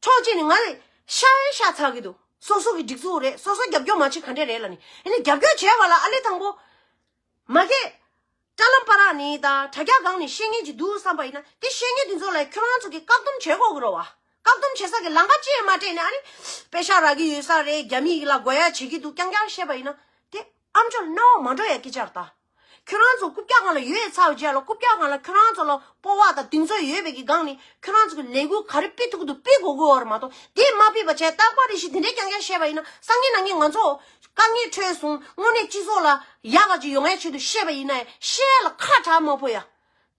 ཕྱོགས་གཅིག་ནས་ང་ལ་ཤ་ཡ་ཤ་ཚ་གི་འདུག་སོ་སོ་གི་སྒྲིག་འཛུགས་རེད། སོ་སོ་རྒྱབ་སྐྱོར་མ་བྱེད་ག་འདྲ་རེད་ལབ་ནས། ཡིན་ནའི་རྒྱབ་སྐྱོར་བྱས་པ་ལ་ཨ་ལེ་དང་པོ། མ་གི། དྲ་ལམ་བར་ནས་དང་དྲ་རྒྱ་སྒང་ནས་བཤད་མཁན་ཅིག་འདུག་བསམ་པ་ཡིན་ན། དེ་བཤད་མཁན་དེ་ཚོ་ལ་ཁྱོད་རང་ཚོ་གིས་བཀག་སྡོམ་བྱེད་དགོས་ཀྱི་རེད་བ། བཀག་སྡོམ་བྱེད་ས་གི་ལམ་ཁ་ཅིག་མ་སྤྲད་ནས། ཨ་ནི། པེ་ཤག་རག་གི་ཡོད་ས་རེད། རྒྱ་མི་ཡིས་ལ་དགོས་ཡ་བྱེད་ཀྱི་འདུག་རྐྱང་རྐྱང་བཤད་པ་ཡིན་ན། དེ་ཨ་མཆོག་རྣ་བར་མ་འགྲོ་ཡ་སྐད་ཆ་རེད་ད། ཁྱོད་རང་ཚོ་རྐུབ་བཀྱག་སྒང་ལ་ཡོད་ཚར་བའི་རྗེས་ལ། རྐུབ་བཀྱག་སྒང་ལ་ཁྱོད་རང་ཚོ་ལ་སྤོབས་པ་དང་གདེང་ཚོད་ཡོད་པའི་གི་སྒང་ནས་ཁྱོད་རང་ཚོ་གི་ལས་འགུལ་ག་རེ་སྤེལ་ཐུབ་ཀྱི་འདུག་སྤེལ་དགོས་ཀྱི་ཡོད་རེད་མ་གཏོགས། དེ་མ་སྤེལ་བ་བྱས། རྟག་པར་རེ་ཞིག་དེ་འདྲའི་རྐྱང་རྐྱང་བཤད་པ་ཡིན་ན། སང་ཉིན་གནངས་ཉིན་ང་ཚོ་དཀའ་ངལ་འཕྲད་སོང་། དངོས་གནས་སྤྱི་ཚོགས་ལ་ཡག་ག་ཅིག་ཡོང་ཡའི་ཆེད་དུ་བཤད་པ་ཡིན་ན་ཡང་། བཤད་ཡ་ལ་ཁ་གྲག་མ་ཕོད་ཡ།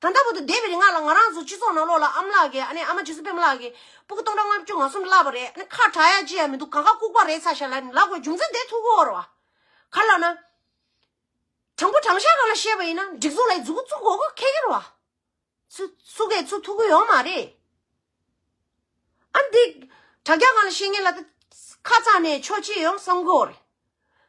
ད་ལྟ་བར་དུ་འདས་པའི་རིང་ང་ལ་ང་རང་ཚོ་སྤྱི་ཚོགས་ནང་ལོགས་ལ་ཨ་མ་ལགས་ཀྱིས། ཨ་ནི་ཨ་མ་རྗེ་བཙུན་པད་མ་ལགས་ཀྱིས་སྤུ་གུ་སྟོང་ཕྲག་ལྔ་བཅུ་ང་གསུམ་བརླགས་པ་རེད། ཨ་ནི་ཁ་གྲག་ཡ་ཅི་ཡང་མི་འདུག་གང་ག་ལྐུགས་པ་རེད་ཚར་ཤག་ལབ་ནས་ལབ་དགོས་རྒྱུ་མཚན་དེ་ཐུག་གི་ཡོད་རེད་བ། ག་ལབ་ན། དྲང་པོ་དྲང་བཞག་སྒང་ལ་བཤད་པ་ཡིན་ན། སྒྲིག་འཛུགས་ལ་མཛུབ་གུ་བཙུགས་དགོས་ཀྱི་ཁེལ་གྱི་རེད་བ། ཚུ་ཚུགས་ཀྱི་ཚུགས་ཐུབ་ཀྱི་ཡོད་མ་རེད། ཨ་འདི། དྲ་རྒྱ་སྒང་ལ་བཤད་མཁན་ལ་ད་ཁ་ཚ་ནས་ཆོག་ཅི་ཡོང་བསམ་གྱི་ཡོད་རེད།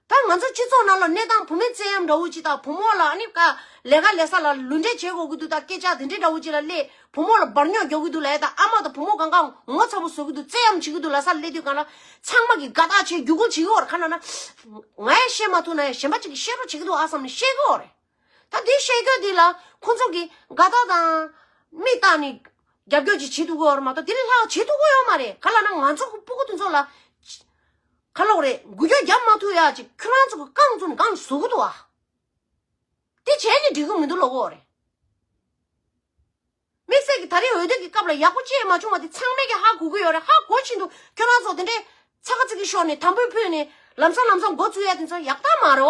ད་ང་ཚོ་སྤྱི་ཚོགས་ནང་ལ་གནས་སྟངས། བུད་མེད་བཙན་གཡེམ་འདྲ་བོ་ཅིག་དང་། བུ་མོ་ལ་ཨ་ནི་ཀ་ལས་ཀ་ལས་ས་ལ་ལུས་འབྲེལ་བྱེད་དགོས་ཀྱི་འདུག་ད་སྐད་ཆ་དེ་འདྲའི་འདྲ་བོ་ཅིག་ལ་སླེབས། བུ་མོ་ལ་བར་སྙོག་རྒྱག་གི་འདུག་ལབ་ཡ་དང་། ཨ་མ་དང་བུ་མོ་གང་ག་ངོ་ཚ་པོ་བཟོ་གི་འདུག་བཙན་གཡེམ་བྱེད་ཀྱི་འདུག་ལབ་ས་སླེབས་དུས་སྒང་ལ། ཚང་མ་གིས་དགའ་ཐག་ཆོད་རྒྱུག་ཁུལ་བྱེད་ཀྱི་ཡོད་རེད། ག་ལབ་ན། ང་ཡང་བཤད་མ་ཐུབ་ན་ཡང་གཞན་པ་ཅིག་གིས་བཤད་རོགས་བྱེད་ཀྱི་འདུག་ཨ་བསམ་ནས་བཤད་ཀྱི་ཡོད་རེད། ད་དེ་བཤད་རྒྱུ་དེ་ལ་ཁོང་ཚོ་གིས་དགའ་ཐག་དང་མིག་བཏགས་ནས་རྒྱབ་སྐྱོར་ཅིག་བྱེད་ཐུབ་ཀྱི་ཡོད་རེད་མ་གཏོགས། དེ་ལས་ལྷག་བྱེད་ཐུབ་ཀྱི་ཡོད་མ་རེད། ག་ལབ་ན། ང་ཚོ་གི་སྤུ་གུ་དེ་ཚོ་ལ་ག་ལབ་དགོས་རེད། འགུལ་སྐྱོད་རྒྱབ་མ་ཐུབ་ཡ་ཅིག་ཁྱོད་རང་ཚོ་གིས་རྐང་བཙུགས་ནས་སྒང་ལ་བཟོ་གི་འདུག་ཨ། དེ་བྱས་ནས་འགྲིག་གི་མི་འདུག་ལབ་ཀྱི་ཡོད་རེད། དམིགས་བསལ་གྱི་ད་རེས་འོས་བསྡུ་གི་སྐབས་ལ་ཡག་པོ་ཅི་ཡང་མ་བྱུང་བ་དེ་ཚང་མས་ཀྱང་ཧ་གོ་གི་ཡོད་རེད། ཧ་གོ་བཞིན་དུ་ཁྱོད་རང་ཚོ་དེ་འདྲའི་ཚ་ཁ་ཚིག་གི་ཤོར་ནས། དམ་འབུལ་ཕུལ་ནས། ལམ་སང་ལམ་སང་འགོ་བཙུགས་ཡ་དེ་ཚོ་ཡག་ཐག་མ་རེད་བ།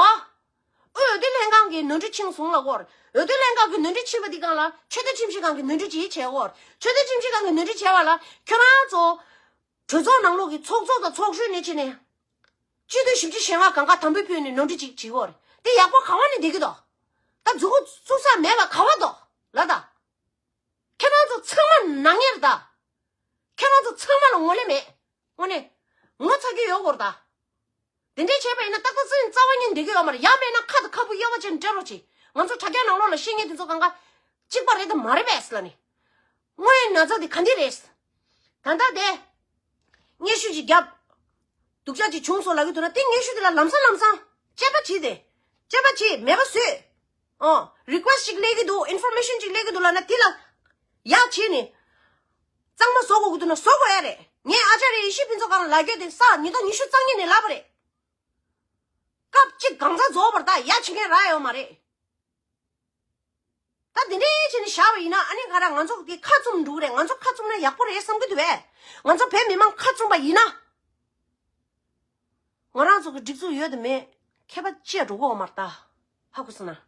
འོས་བསྡུ་ལྷན་ཁང་གིས་ནོར་འཁྲུལ་ཕྱིན་སོང་ལབ་ཀྱི་ཡོད་རེད། འོས་བསྡུ་ལྷན་ཁང་གིས་ནོར་འཁྲུལ་ཕྱིན་པ་དེ་སྒང་ལ་ཆོས་དད་ཁྲིམས་ཞིབ་ཁང་གིས་ནོར་འཁྲུལ་ཅིག་བྱས་ཀྱི་ཡོད་རེད། ཆོས་དད་ཁྲིམས་ཞིབ་ཁང་གིས་ནོར་འཁྲུལ་བྱས་པ་ལ་ཁྱོད་རང་ཚོ་གྲོས་ཚོགས་ནང་ལོགས་ཀྱི་ཚོགས་གཙོ་དང་ཚོགས་གཞོན་ནས་བྱས་ནས། སྤྱི་འཐུས་བཞི་བཅུ་ཞེ་ལྔ་གང་ག་དམ་འབུལ་ཕུལ་ནས་ནོར་འཁྲུལ་ཅིག་བྱེད་ཀྱི་ཡོད་རེད། དེ་ཡག་པོ་ག་བ་ནས་བསྡད་ཀྱི་འདུག་ད་མཛུབ་གུ་བཙུགས་ས་མེད་པ་ག་བ་འདུག་ལབ་ད། ཁྱེད་རང་ཚོ་ཚང་མ་ནག་ཉེས་རེད་ད། ཁྱེད་རང་ཚོ་ཚང་མ་ལ་ངོ་ལེན་མེད། དངོས་གནས་ངོ་ཚ་གི་ཡོད་སྐོར་ད། དེ་འདྲས་བྱས་པ་ཡིན་ན་ཏག་ཏག་ཙི་རྩ་བ་ཉིད་འགྲིག་གི་ཡོད་མ་རེད། ཡང་མེད་ན་ཁ་དང་ཁ་སྤུ་གཡས་པ་བྱས་ནས་སྤྲད་རོགས་གྱིས། ང་ཚོ་དྲ་རྒྱ་ནང་ལོགས་ལ་བཤད་མཁན་དེ་ཚོ་གང་ག་གཅིག་པ་རེད་དམ་མ་རེད་པས་ལབ་ནས། དངོས་ཡོད་ན་ཚ་དེ་ག་འདི་རེད། ད་ལྟ་དེ། སྙན་ཞུ་ཅིག་བརྒྱབ། སྡུག་ཅག་ཅིག་བྱུང་སོང་ལབ་ཀྱི་འདུག་ན། དེ་སྙན་ཞུ་དེ་ལ་ལམ་སང་ལམ་སང་དཔྱད་པ་བྱེད་དེ། དཔྱད་པ་བྱེད། མེད་པ་བཟོས། ཨོ། རི་ཀུ་ཨེ་སི་ཅིག་སླེབས་ཀྱི་འདུག་ཨིན་ཕོར་མེ་ཤན་ཅིག་སླེབས་ཀྱི་འདུག་ལབ་ན། དེ་ལ་ཡ་བྱས་ནས་གཙང་མ་བཟོ་དགོས་ཀྱི་འདུག་ན་བཟོ་དགོས་ཡ་རེད། ངས་ཨ་ཅཱརྱ་ཡེ་ཤེས་ཕུན་ཚོགས་སྒང་ལ་ལབ་རྒྱུ་དེ་གཟའ་ཉི་ཤུ་རྩ་གཉིས་ནས་ལབ་པ་རེད། སྐབས་གཅིག་གང་ཟག་རྫོགས་པར་ད་ཡ་བྱེད་མཁན་རག་ཡོད་མ་རེད། ད་དེ་འདྲའི་བྱས་ནས་བཞག་པ་ཡིན་ན། ཨ་ནི་ང་རང་ང་ཚོ་གི་ཁ་བཙུམ་འགྲོ་གི་རེད། ང་ཚོ་ཁ་བཙུམ་ན་ཡག་པོ་རེད་བསམ་གྱི་འདུག་པས། ང་ཚོ་བོད་མི་མང་ཁ་བཙུམ་པ་ཡིན་ན། ང་རང་ཚོ་གི་སྒྲིག་འཛུགས་ཡོད་དམ་མེད་ཁྱད་པར་ཅི་ཡང་འགྲོ་གི་ཡོད་མ་རེད་ད། ཧ་གོ་སོང་ན།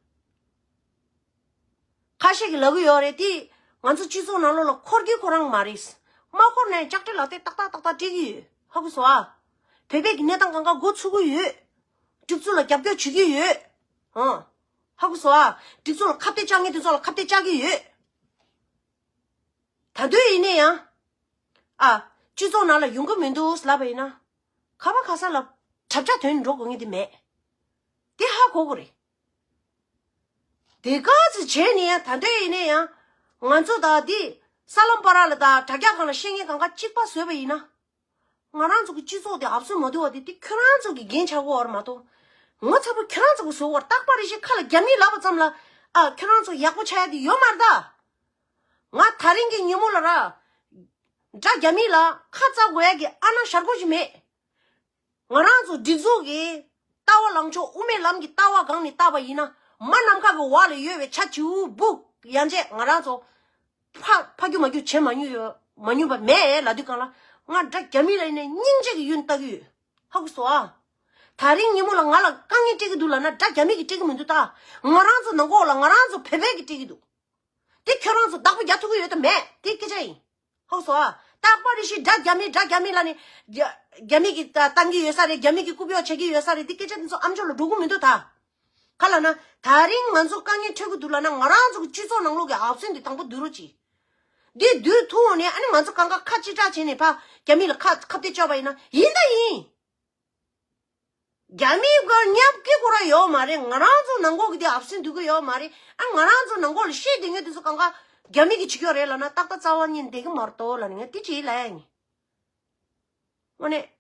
ཁ་ཤས་ཀྱིས་ལབ་ཀྱི་ཡོད་རེད་དེ། ང་ཚོ་སྤྱི་ཚོགས་ནང་ལོགས་ལ་འཁོར་གྱི་ཁོ་རང་མ་རེད། མ་འཁོར་ན་ཡང་ལྕགས་སྤྲེལ་ལག་དེབ་ཏག་ཏག་ཏག་ཏག་སྤྲད་ཀྱི་ཡོད། ཧ་གོ་སོང་ཨ། བོད་པའི་གི་གནས་སྟངས་གང་ག་འགོ་ཚུགས་ཀྱི་ཡོད། སྒྲིག་འཛུགས་ལ་རྒྱབ་སྐྱོར་བྱེད་ཀྱི་ཡོད། ཨང་། ཧ་གོ་སོང་ཨ། སྒྲིག་འཛུགས་ལ་ཁ་གཏད་བཅག་མཁན་དེ་ཚོ་ལ་ཁ་གཏད་བཅག་གི་ཡོད། ད་དུང་ཡིན་ན་ཡང་། ཨ། སྤྱི་ཚོགས་ནང་ལ་ཡོང་གི་མི་འདུག་ལབ་པ་ཡིན་ན། ག་པ་ག་ས་ལ་གྲབས་ཆ་དོན་འགྲོ་དགོས་ངེས་དེ་མེད། དེ་ཧ་གོ་དགོས་རེད། དེ་ག་ཚོད་བྱས་ནས་ཡང་ད་ལྟ་ཡིན་ན་ཡང་ང་ཚོ་ད་འདི་ས་ལམ་པ་ར་ལ་ད་དྲ་རྒྱ་སྒང་ལ་བཤད་མཁན་གང་ག་གཅིག་པ་བཟོས་པ་ཡིན་ན། ང་རང་ཚོ་གི་སྤྱི་ཚོགས་དེ་ཨབ་སེ་མ་བསྡུ་བ་དེ་དེ་ཁྱོད་རང་ཚོ་གི་འགན་ཆགས་ཀྱི་ཡོད་རེད་མ་གཏོགས། ངོ་ཚ་པོ་ཁྱོད་རང་ཚོ་གི་བཟོ་བར་རྟག་པ་རེ་ཞིག་ཁ་ལ་རྒྱ་མི་ལབ་པ་ཙམ་ལ་ཨ་ཁྱོད་རང་ཚོ་ཡག་པོ་ཆགས་ཡ་དེ་ཡོད་མ་རེད་ད། ང་ད་རིང་གི་ཉིན་མོ་ལ་ར། དགྲ་རྒྱ་མི་ལ་ཁ་བཙག་དགོས་ཡ་གི་ཨ་ན་ཞར་གོ་ཞིག་མེད། ང་རང་ཚོ་སྒྲིག་འཛུགས་ཀྱི་ལྟ་བ་ལངས་ཕྱོགས་དབུ་མའི་ལམ་གྱི་ལྟ་བ་སྒང་ནས་བལྟས་པ་ཡིན་ན་མ་ནམ་མཁའ་གི་འོག་ལ་ཡོད་པའི་ཆ་བྱིའུ་སྦུག་ཡན་ཆད་ང་རང་ཚོ་ཕ་ཕ་རྒྱུ་མ་རྒྱུ་བྱེད་མ་མྱོང་ཡོད་མ་མྱོང་པ་མེད་ལབ་དུས་སྒང་ལ་ང་དགྲ་རྒྱ་མི་ལ་ཡིན་ནའི་སྙིང་རྗེ་གི་ཡུན་ལྟ་གི་ཡོད། ཧ་གོ་སོང་ཨ། ད་རིང་ཉིན་མོ་ལ་ང་ལ་དཀའ་ངལ་སྤྲད་ཀྱི་འདུག་ལབ་ན་དགྲ་རྒྱ་མི་གིས་སྤྲད་ཀྱི་མི་འདུག་ད། ང་རང་ཚོ་ནང་ལོགས་ལ་ང་རང་ཚོ་བོད་པས་གིས་སྤྲད་ཀྱི་འདུག་དེ་ཁྱོད་རང་ཚོ་བདག་པོ་རྒྱག་ཐུབ་ཀྱི་ཡོད་དམ་མེད་དེ་སྐད་ཆ་ཡིན། ཧ་གོ་སོང་ཨ། རྟག་པ་རེ་ཞིག་དགྲ་རྒྱ་མི་དགྲ་རྒྱ་མི་ལབ་ནས་རྒྱ་རྒྱ་མི་གིས་ད་བཏང་གི་ཡོད་ས་རེད། རྒྱ་མི་གིས་རྐུབ་གཡོག་བྱེད་ཀྱི་ཡོད་ས་རེད། དེ་སྐད་ཆ་དེ་ཚོ་ཨམ་ཅོག་ལ་འགྲོ་གི་མི་འདུག་ད། ག་ལབ་ན་ད་རིང་ང་ཚོ་དཀའ་ངལ་འཕྲད་ཀྱི་འདུག་ལབ་ན་ང་རང་ཚོ་གི་སྤྱི་ཚོགས་ནང་ལོགས་ཀྱི་ཨབ་སེ་འདི་དང་པོ་བསྡུ་རོགས་གྱིས། འདི་བསྡུ་ཐུབ་འོང་ནས་ཨ་ནི་ང་ཚོ་གང་ག་ཁ་གཅིག་གྲགས་བྱས་ནས་ཕ་རྒྱ་མི་ལ་ཁ་ཁ་གཏད་གཅོག་པ་ཡིན་ན་ཡིན་ད་ཡིན། རྒྱ་མིའི་སྒོར་ཉབ་ཀི་ཁོ་ར་ཡོད་མ་རེད། ང་རང་ཚོ་ནང་ལོགས་ཀྱི་དེ་ཨབ་སེ་འདུག་གི་ཡོད་མ་རེད། ཨ་ང་རང་ཚོ་ནང་ལོགས་ལ་བཤད་དེ་ངས་དེ་ཚོ་གང་ག་རྒྱ་མི་གིས་བྱེད་ཀྱི་ཡོད་རེད་ལབ་ན་ཏག་ཏག་རྩ་བ་ཉིད་བསྡད་ཀྱི་མ་རེད་དོ་ལབ་ནས་ངས་དེ་ཅིག་ལབ་ཡ་ཡིན། དངོས་གནས།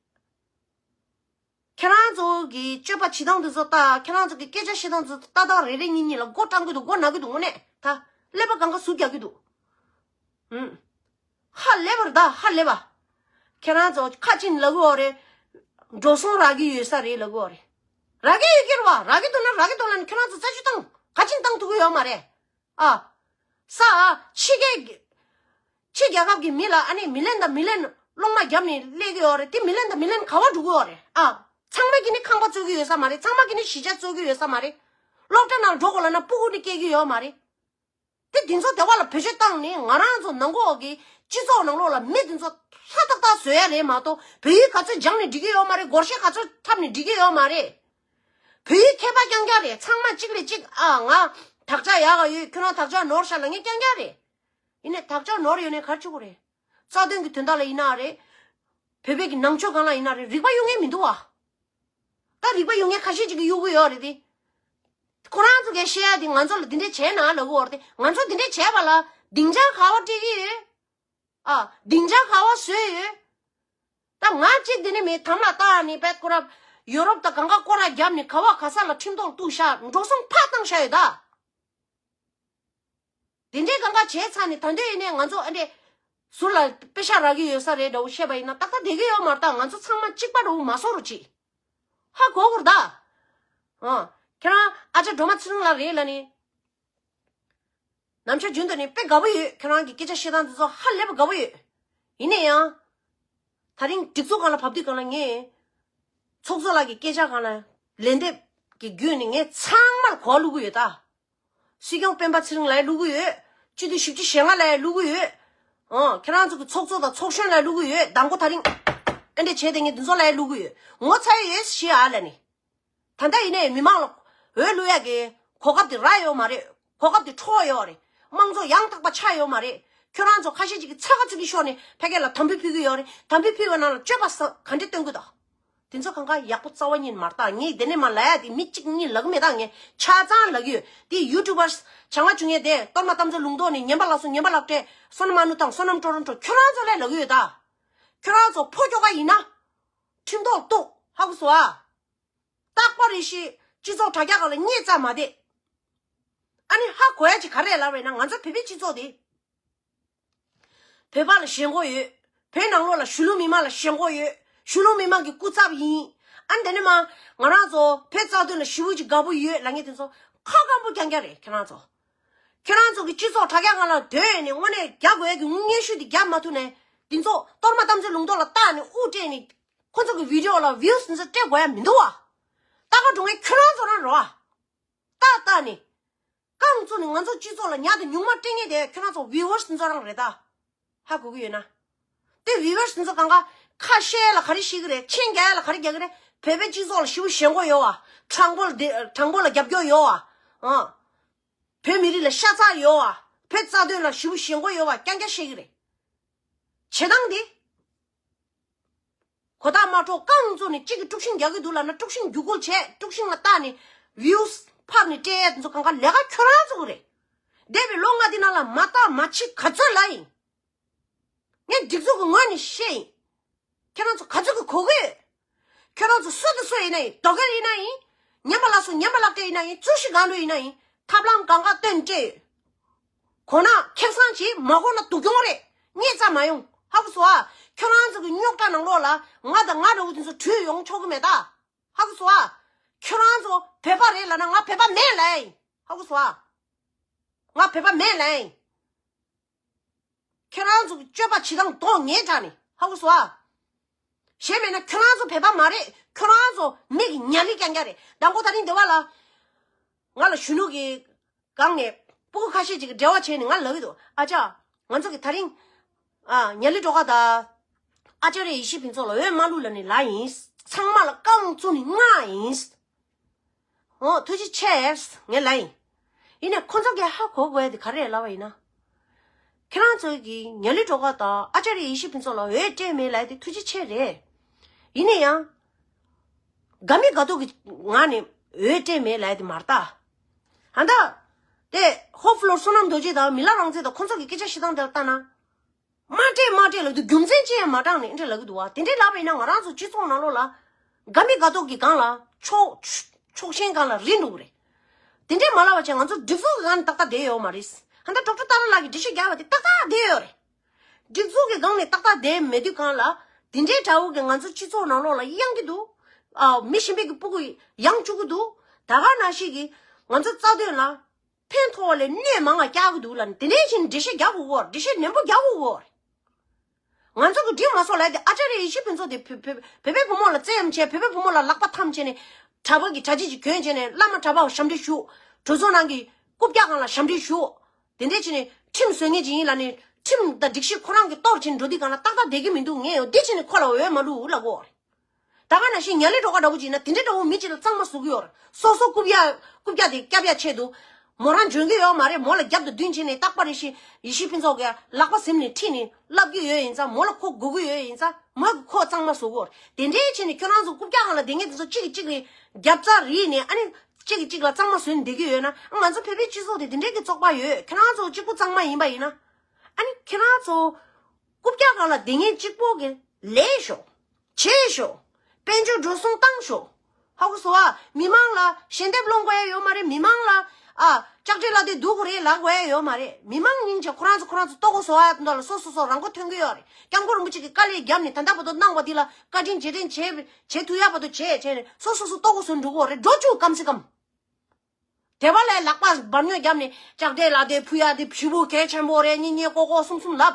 ཁྱེད་རང་ཚོ་གི་སྤྱོད་པ་བྱེད་སྟངས་དེ་ཚོ་ལྟ། ཁྱེད་རང་ཚོ་གི་སྐད་ཆ་བཤད་སྟངས་དེ་ཚོ་ལྟ་སྟངས་རེ་རེ་གཉིས་གཉིས་ལ་མགོ་སྐྲང་གི་འདུག་མགོ་ན་གི་འདུག་དངོས་གནས་ད་ཀླད་པ་གང་ག་ཟུག་རྒྱག་གི་འདུག་ཧུམ། ཧ་ལས་པ་རེད་ད་ཧ་ལས་པ། ཁྱེད་རང་ཚོ་ཁ་ཅིག་ལབ་གི་ཡོད་རེད། འགྲོ་སོང་རག་གི་ཡོད་ས་རེད་ལབ་གི་ཡོད་རེད། རག་གི་ཡོད་ཀྱི་རེད་བ། རག་གི་འདུག་ན་རག་གི་འདུག་ལབ་ནས་ཁྱེད་རང་ཚོ་རྩད་གཅོད་བཏང་ག་ཅིག་བཏང་ཐུབ་ཀྱི་ཡོད་མ་རེད། ཨ། ས་ཨ། ཕྱི་རྒྱལ་གྱི་ཕྱི་རྒྱལ་ཁབ་ཀྱི་མི་ལ་ཨ་ནི་མི་ལན་དང་མི་ལན་སློང་མ་བརྒྱབ་ནས་སླེབས་ཀྱི་ཡོད་རེད། དེ་མི་ལན་དང་མི་ལན་ག་བ་འགྲོ་གི་ཡོད་རེད། ཨ། ཚང་མ་གིས་ནི་ཁང་པ་བཙུགས་ཀྱི་ཡོད་ས་མ་རེད། ཚང་མ་གིས་ནི་གཞིས་ཆགས་བཙུགས་ཀྱི་ཡོད་ས་མ་རེད། སློབ་གྲྭ་ནང་འགྲོ་དགོས་ལབ་ན་སྤུ་གུ་ནི་སྐྱེ་གི་ཡོད་མ་རེད། དེ་དེ་ཚོ་དེ་བ་ལ་བེད་སྤྱོད་བཏང་ནས་ང་རང་ཚོ་ནང་ལོགས་ཀྱི་སྤྱི་ཚོགས་ནང་ལོགས་ལ་མི་དེ་ཚོ་ལྷ་ཏག་ཏག་བཟོ་ཡ་རེད་མ་གཏོགས་བོད་ཡིག་ག་ཚོད་སྦྱངས་ནས་འགྲིག་གི་ཡོད་མ་རེད། སྒོར་གཞས་ག་ཚོད་འཁྲབ་ནས་འགྲིག་གི་ཡོད་མ་རེད། བོད་ཡིག་མཁས་པ་རྐྱང་རྐྱང་རེད། ཚང་མ་གཅིག་ལས་གཅིག་ཨ་ང་དག་ཆ་ཡག་ག་ཡོད། ཁྱོད་རང་དག་ཆ་ནོར་ཤག་ལབ་མཁན་རྐྱང་རྐྱང་རེད། ཡིན་ནའི་དག་ཆ་ནོར་ཡོད་ནའི་ག་རེ་བྱེད་དགོས་རེད། རྩ་དོན་གྱི་དོན་དག་ལ་ཡིན་ན་རེད། བོད་པའི་གི་ནང་ཆོས་སྒང་ལ་ཡིན་ན་རེད། རིག་པ་གཡུག་མཁན་མི་འདུག་བ། ད་རིག་པ་ཡོད་མཁན་ཁ་ཤས་ཅིག་གིས་གཡུག་གི་ཡོད་རེད་དེ། ཁོ་རང་ཚོ་གིས་བཤད་ཡ་དེ་ང་ཚོ་ལ་དེ་འདྲས་བྱས་ན་ལབ་གི་ཡོད་རེད་དེ། ང་ཚོ་དེ་འདྲས་བྱས་པ་ལ་སྡིངས་ཆ་ག་བ་སྤྲད་ཀྱི་ཡོད། ཨ། སྡིངས་ཆ་ག་བ་བཟོས་ཡོད། ད་ང་གཅིག་འདི་ནས་མེད་དམ་ལ་བཏགས་ནས་བེད་ཁོ་ར་ཡོ་རོབ་དང་གང་ག་སྐོར་ར་བརྒྱབ་ནས་ག་བ་ག་ས་ལ་ཁྲིམས་ཐོག་གཏུགས་ཤག་འགྲོ་སོང་ཕར་བཏང་ཤག་ཡོད་ད། དེ་འདྲའི་གང་ག་བྱས་ཚར་ནས་ད་འདོད་ཡིན་ནའི་ང་ཚོ་ཨ་འདྲས་ཟུར་ལ་པེ་ཤག་རག་གི་ཡོད་ས་རེད་འདྲ་བོ་བཤད་པ་ཡིན་ན་ཏག་ཏག་བསྡད་ཀྱི་ཡོད་མ་རེད་ད། ང་ཚོ་ཚང་མ་གཅིག་པ་འདྲ་བོ་མ་བཟོ་རོགས་གྱིས། ཧ་གོ་གོ་རེད་ད། ཨ། ཁྱེད་རང་ཨ་ཅག་སྒྲོལ་མ་ཚེ་རིང་ལགས་རེད་ལབ་ནས། ནམ་ཞག་རྒྱུན་དུ་ནས་དཔེ་དགའ་པོ་ཡོད། ཁྱེད་རང་གི་སྐད་ཆ་བཤད་སྟངས་དེ་ཚོ་ཧ་ལས་པ་དགའ་པོ་ཡོད། ཡིན་ན་ཡང་། ད་རིང་སྒྲིག་འཛུགས་སྒང་ལ་བབས་དུས་སྒང་ལ་ངས། ཚོགས་གཙོ་ལགས་ཀྱི་སྐད་ཆ་སྒང་ལ་ལན་འདེབས་ཀྱི་བརྒྱུད་ནས་ངས་ཚང་མར་གོ་བླུག་གི་ཡོད་ད། སྲིད་སྐྱོང་སྤེན་པ་ཚེ་རིང་ལགས་བླུག་གི་ཡོད། སྤྱི་འཐུས་བཞི་བཅུ་ཞེ་ལྔ་ལགས་བླུག་གི་ཡོད། ཨང་། ཁྱེད་རང་ཚོ་གི་ཚོགས་གཙོ་དང་ཚོགས་གཞོན་ལགས་བླུག་གི་ཡོད། མདང་དགོང་ད་རིང་། ཨེ་འདྲས་བྱས་ཏེ་ངས་འདི་ཚོ་ལགས་བླུག་གི་ཡོད། ངོ་ཚ་ཡི་ཡོད་ཞེས་ཨ་ལ་ནི། ད་ལྟ་ཡིན་ནའི་མི་མང་ལ་འོས་བླུག་ཡག་གི་གོ་སྐབས་དེ་རག་ཡོད་མ་རེད། གོ་སྐབས་དེ་འཕྲོག་ཡོད་རེད། དམངས་གཙོ་ཡང་དག་པ་ཆགས་ཡོད་མ་རེད། ཁྱོད་རང་ཚོ་ཁ་ཤས་ཅིག་གིས་ཚ་ག་ཚིག་གི་ཤོར་ནས་ཕ་གི་ལ་དམ་འབུལ་ཕུལ་གི་ཡོད་རེད། དམ་འབུལ་ཕུལ་བའི་ནང་ལ་སྤྱོད་པ་ས་ག་འདྲས་སྟོན་གི་འདུག་དེ་ཚོ་གང་ག་ཡག་པོ་རྩ་བ་ཉིད་མ་རེད་ད། ངས་དེ་ནས་མ་ལབ་ཡ་དེ་མི་གཅིག་གཉིས་ལབ་གི་མེད་ད། ངས་ཆ་ཚང་ལབ་གི་ཡོད། དེ་ཡུ་ཊུབ་པར་བྱ་ང་བྱུང་ངས་དེ་གཏོར་མ་གཏམ་ཚོ་ལུང་རྟོགས་ནས་ཉན་པ་ལགས་སོ། ཉན་པ་ལགས་བཀྲས། བསོད་ནམས་ཨ་ནུ་དང་བསོད་ནམས་ཀྲོ་རོན་ཀྲོ་ཁྱོད་རང་ཚོ་ལས་ལབ་གི་ཡོད་ད། ཁྱོད་རང་ཚོ་ཕོ་ཁྱོ་ག་ཡིན་ན། ཁྲིམས་ཐོག་གཏུགས། ཧ་གོ་སོང་ཨ། རྟག་པ་རེ་ཞིག་སྤྱི་ཚོགས་དྲ་རྒྱ་སྒང་ལ་བསྙད་བཙལ་མ་བསྡད། ཨ་ནི་ཧ་གོ་ཡ་ཅིག་ག་རེ་ལབ་པ་ཡིན་ན་ང་ཚོ་བོད་པའི་སྤྱི་ཚོགས་དེ། བོད་པ་ལ་ཞེན་ཁོག་ཡོད། བོད་ནང་ལོགས་ལ་གཞིས་ལུས་མི་མང་ལ་ཞེན་ཁོག་ཡོད། གཞིས་ལུས་མི་མང་གི་སྐུ་ཚབ་ཡིན། ཨ་ནི་དེ་ནས་མ་ང་རང་ཚོ་བོད་རྩ་དོན་ལ་ཞེ་པོ་ཅིག་དགའ་པོ་ཡོད་ལབ་མཁན་དེ་ཚོ་ཁ་སྐམ་པོ་རྐྱང་རྐྱང་རེད། ཁྱེད་རང་ཚོ། ཁྱེད་རང་ཚོ་གི་སྤྱི་ཚོགས་དྲ་རྒྱ་སྒང་ལ་སྡོད་ནས་དངོས་གནས་རྒྱག་དགོས་ཡ་གི་སྙན་ཞུ་དེ་རྒྱབ་མ་ཐུབ་ནས་དེ་ཚོ་གཏོར་མ་གཏམ་ཚོའི་ལུང་རྟོགས་ལ་བལྟས་ནས་དབུ་སྤྲད་ནས། ཁོ་ཚོ་གི་བི་ཌི་ཡོ་ལ་ཝིའུ་སི་འདི་ཚོ་སྤྲད་དགོས་ཡ་མི་འདུག་བ། ལྟ་ག་འགྲོ་མཁན་ཁྱོད་རང་ཚོ་རང་རེད་བ། ལྟ་ལྟ་ནི། རྐང་བཙུགས་ནས་ང་ཚོ་སྤྱི་ཚོགས་ལ་ཉག་དང་ཉུང་མ་སྤྲད་མཁན་དེ་ཁྱོད་རང་ཚོ་ཝིའུ་ཨར་སི་འདི་ཚོ་རང་རེད་ད། ཧ་གོ་གི་ཡོད་ན། དེ་ཝིའུ་ཨར་སི་འདི་ཚོ་གང་ག་ཁ་བཤད་ལ་ག་རེ་བཤད་གི་རེད། མཆན་རྒྱག་ཡ་ལ་ག་རེ་རྒྱག་གི་རེད། བོད་པའི་སྤྱི་ཚོགས་ལ་ཞེ་པོ་ཞེན་ཁོག་ཡོད་བ། དྲང་པོ་ལ་དེ་དྲང་པོ་ལ་རྒྱབ་སྐྱོར་ཡོད་བ། ཨང་། བོད་མི་རིགས་ལ་ཤ་ཚ་ཡོད་བ། བོད་རྩ་དོན་ལ་ཞེ་པོ་ཞེན་ཁོག་ཡོད་བ་རྐྱང་རྐྱང་བཤད་གི་རེད། བྱེད་སྟངས་དེ། གོ་བརྡ་མ་འཕྲོད་རྐང་བཙུགས་ནས་གཅིག་གིས་དཀྲུག་ཤིང་རྒྱག་གི་འདུག་ལབ་ན་དཀྲུག་ཤིང་རྒྱུག་ཁུལ་བྱས། དཀྲུག་ཤིང་ལ་བལྟས་ནས་ཝིའུ་སི་ ཕབ་ནས་སྤྲད་ཡས་དེ་ཚོ་གང་ག་ལས་ཀ་ཁྱོད་རང་ཚོ་གི་རེད། འདས་པའི་ལོ་ལྔ་འདི་ནང་ལ་མ་བརྟག་མ་དཔྱད་ག་ཚོད་ལབ་ཡིན། ངས་སྒྲིག་འཛུགས་ཀྱི་ངོས་ནས་བཤད་ཡིན། ཁྱེད་རང་ཚོ་ག་ཚོད་ཀྱི་གོ་གི་ཡོད། ཁྱོད་རང་ཚོ་སུ་དང་སུ་ཡིན་ན་ཡིན། རྡོ་སྐས་ཡིན་ན་ཡིན། ཉམས་པ་ལ་སོགས་ཉམས་པ་ལག་སྐྱེས་ཡིན་ན་ཡིན། ཙུ་ཤི་གང་ལུ་ཡིན་ན་ཡིན། ཐབས་ལམ་གང་ག་སྟོན་སྤྲད་ཡོད། གོ་ན་ཁེ་བཟང་གྱིས་མ་གོ་ན་སྡུག་གྱོང་རེད། ངས་རྩ་མ་ཡོང་། ཧ་གོ་སོང་ཨ། ཁྱོད་རང་ཚོ་གི་རྙོག་དྲ་ནང་ལོགས་ལ་ང་དང་ང་འདྲ་བོ་དེ་ཚོ་བྲོས་ཡོང་ཆོག་གི་མེད་ད། ཧ་གོ་སོང་ཨ། ཁྱོད་རང་ཚོ་བོད་པ་རེད་ལབ་ན་ང་བོད་པ་མེད་ལབ་ཡིན། ཧ་གོ་སོང་ཨ། ང་བོད་པ་མེད་ལབ་ཡིན། ཁྱེད་རང་ཚོ་གི་སྤྱོད་པ་བྱེད་སྟངས་དོན་ངན་དྲག་ནས། ཧ་གོ་སོང་ཨ། གཞན་མེད་ན་ཁྱོད་རང་ཚོ་བོད་པ་མ་རེད། ཁྱོད་རང་ཚོ་མི་གི་ཉ་ལི་རྐྱང་རྐྱང་རེད། དང་པོ་ད་རིང་འདི་བ་ལ། ང་ལ་གཞོན་ནུ་གི་སྒང་ནས་སྤུ་གུ་ཁ་ཤས་ཅིག་གི་འབྲེལ་བ་བྱས་ནས་ང་ལབ་ཀྱི་འདུག་ཨ་ཅག་ང་ཚོ་གི་ད་རིང་། ཨ། ཉ་ལི་སྒྲོལ་དཀར་དང་། ཨ་ཅར་ཡེ་ཤེས་ཕུན་ཚོགས་ལ་འོས་མ་བླུགས་ལབ་ནས་ལབ་ཡིན། ཚང་མ་ལ་རྐང་བཙུགས་ནས་མངགས་ཡིན། འོ། ཐུགས་རྗེ་ཆེ། ངས་ལབ་ཡིན། ཡིན་ནའི་ཁོ་ཚོ་གིས་ཧ་གོ་དགོས་དེ་ག་རེ་ལབ་པ་ཡིན་ན། ཁྱེད་རང་ཚོ་གིས་ཉ་ལི་སྒྲོལ་དཀར་དང་ཨ་ཅར་ཡེ་ཤེས་ཕུན་ཚོགས་ལ་འོས་སྤྲད་མེད་ལབ་དེ་ཐུགས་རྗེ་ཆེ་རེད། ཡིན་ནའི་ཡང་། དགའ་མི་དགའ་ཐོག་གི་ངང་ནས་འོས་སྤྲད་མེད་ལབ་དེ་མ་རེད་ད། ཧ་ད། དེ་ཧོབ་ལོར་བསོད་ནམས་རྡོ་རྗེ་དང་མི་ལ་རང་བཙན་དང་ཁོ་ཚོ་གི་སྐད་ཆ་བཤད་སྟངས་དེ་ལ་ལྟ་ན། མ་སྤྲད་མ་སྤྲད་ལབ་དུས་རྒྱུ་མཚན་ཅི་ཡང་མ་དྲངས་ནས་འདི་འདྲ་ལབ་གི་འདུག་བ། དེ་འདྲའི་ལབ་པ་ཡིན་ན་ང་རང་ཚོ་སྤྱི་ཚོགས་ནང་ལོགས་ལ་དགའ་མི་དགའ་ཐོག་གི་སྒང་ལ་ཕྱོགས་ཕྱོགས་ཞེན་སྒང་ལ་རིལ་འགྲོ་གི་རེད། དེ་འདྲའི་མ་ལབ་པ་བྱས་ང་ཚོ་སྒྲིག་འཛུགས་ཀྱི་སྒང་ནས་ཏག་ཏག་བསྡད་ཡོད་མ་རེད། ཧ་ད་ཌོག་ཊར་ཏཱ་ར་ལགས་ཀྱིས་འགྲེལ་བཤད་རྒྱག་པ་དེ་ཏག་ཏག་བསྡད་ཡོད་རེད། སྒྲིག་འཛུགས་ཀྱི་སྒང་ནས་ཏག་ཏག་བསྡད་མེད་དུས་སྒང་ལ། དེ་འདྲའི་འདྲ་བོ་གི་ང་ཚོ་སྤྱི་ཚོགས་ནང་ལོགས་ལ་གཡང་གི་འདུག་ཨ། མི་གཞན་པའི་གི་སྤུ་གུ་ཡང་བཅུག་གི་འདུག་ད་ག་ནང་བཞིན་གྱི་ང་ཚོ་རྩ་དོན་ལ་ཕན་ཐོགས་པ་ལས་གནོད་མང་བ་རྒྱག་གི་འདུག་ལབ་ནས་དེ་འདྲའི་ཕྱིན་འགྲེལ་བཤད་རྒྱག་དགོས་གོ། འགྲེལ་བཤད་ནན་པོ་རྒྱག་དགོས་གོ། ང་ཚོ་གི་འགྲིག་མ་སོང་ལབ་དེ་ཨ་ཅར་ཡེ་ཤེས་ཕུན་ཚོགས་དེ་བོད་བོད་བོད་པའི་བུ་མོ་ལ་བཙན་གཡེམ་བྱས། བོད་པའི་བུ་མོ་ལ་ལག་པ་འཐམ་བྱས་ནས་གྲྭ་པ་གི་གྲྭ་ཆས་ཅིག་གྱོན་བྱས་ནས་བླ་མ་གྲྭ་པའམ་ཞབས་འདྲེན་ཞུ། གྲོས་ཚོགས་ནང་གི་རྐུབ་བཀྱག་སྒང་ལ་ཞབས་འདྲེན་ཞུ། དེ་འདྲས་བྱས་ནས་ཁྲིམས་བཟོ་མཁན་ཅིག་ཡིན་ལབ་ནས་ཁྲིམས་དང་སྒྲིག་གཞི་ཁོ་རང་གིས་གཏོར་བྱས་ནས་འགྲོ་དུས་སྒང་ལ་ཏག་ཏག་བསྡད་ཀྱི་མི་འདུག་ངས་ཡང་འདི་བྱས་ནས་ཁོ་ལ་འོས་མ་བླུགས་ལབ་གོ། ད་ག་ནང་བཞིན་ཉ་ལི་སྒྲོལ་དཀར་འདྲ་བོ་ཅིག་ཡིན་ན་དེ་འདྲའི་འདྲ་བོ་མི་གཅིག་ལ་གཙང་མ་བཟོ་གི་ཡོད་རེད། སོ་སོ་རྐུབ་བཀྱག་རྐུབ་བཀྱག་དེ་སྐྱབས་ཡག་ཆེད་དུ། མོ་རང་འཇོན་གི་ཡོད་མ་རེད། མོ་ལ་རྒྱབ་ཏུ་བསྡུས་བྱས་ནས་རྟག་པར་རེ་བཞིན་ཡེ་ཤེས་ཕུན་ཚོགས་ཀྱི་ལག་པ་ཟིན་ནས་ཁྲིད་ནས་བསླབ་ཀྱི་ཡོད་ཡིན་ཙང་། མོ་ལ་ཁོ་དགོས་ཀྱི་ཡོད་ཡིན་ཙང་། མོ་གིས་ཁོ་གཙང་མ་བཟོ་གི་ཡོད་རེད། དེ་འདྲའི་བྱས་ནས་ཁྱོད་རང་ཚོ་རྐུབ་བཀྱག་སྒང་ལ་བསྡད་མཁན་དེ་ཚོ་གཅིག་གིས་གཅིག་ལ་རྒྱབ་རྩ་རིལ་ནས། ཨ་ནི་གཅིག་གིས་གཅིག་ལ་གཙང་མ་བཟོས་ནས་བསྡད་ཀྱི་ཡོད་ན། ང་ཚོ་བོད་པའི་སྤྱི་ཚོགས་དེ་དེ་འདྲའི་གི་བཙོག་པ་ཡོད། ཁྱོད་རང་ཚོ་གཅིག་པུ་གཙང་མ་ཡིན་པ་ཡིན་ན། ཨ་ནི་ཁྱེད་རང་ཚོ་རྐུབ་བཀྱག་སྒང་ལ་བསྡད་མཁན་གཅིག་པོ་གིས་ལས་ཤོག་བྱས་ཤོག་དཔལ་འབྱོར་འགྲོ་སོང་བཏང་ཤོག་ཧ་གོ་སོང་ཨ། མི་མང་ལ་ཞལ་འདེབས་སློང་དགོས་ཡ་ཡོད་མ་རེད། མི་མང་ལ། ཨ། ལྕགས་སྤྲེལ་ལ་དེ་སྡུག་གི་རེད་ལབ་དགོས་ཡ་ཡོད་མ་རེད། མི་མང་སྙིང་རྗེ། ཁོ་རང་ཚོ་ཁོ་རང་ཚོ་ལྟོ་གོས་བཟོ་ཡ་དོན་དག་ལ་སོ་སོ་སོ་རང་མགོ་ཐོན་གི་ཡོད་རེད། སྐྱབས་མགོན་རིན་པོ་ཆེ་གིས་དཀའ་ལས་བརྒྱབ་ནས་ད་ལྟ་བར་དུ་གནང་བ་འདི་ལ་བཀའ་དྲིན་རྗེས་དྲན་བྱེད་བྱེད་ཐུབ་ཡ་བར་དུ་བྱས་བྱས་ནས་སོ་སོ་སོ་ལྟོ་གོས་བཟོ་འགྲོ་གི་ཡོད་རེད། འགྲོ་བཅུག་གམ་སེ་གམ། དེ་བ་ལས་ལག་པ་འབར་ཉོ་བརྒྱབ་ནས་ལྕགས་སྤྲེལ་ལ་དེ་ཕུལ་ཡ་དེ་ཞེ་པོ་གལ་ཆེན་པོ་རེད། གཉིས་གཉིས་ཀོ་ཀོ་གསུམ་གསུམ་ལབ།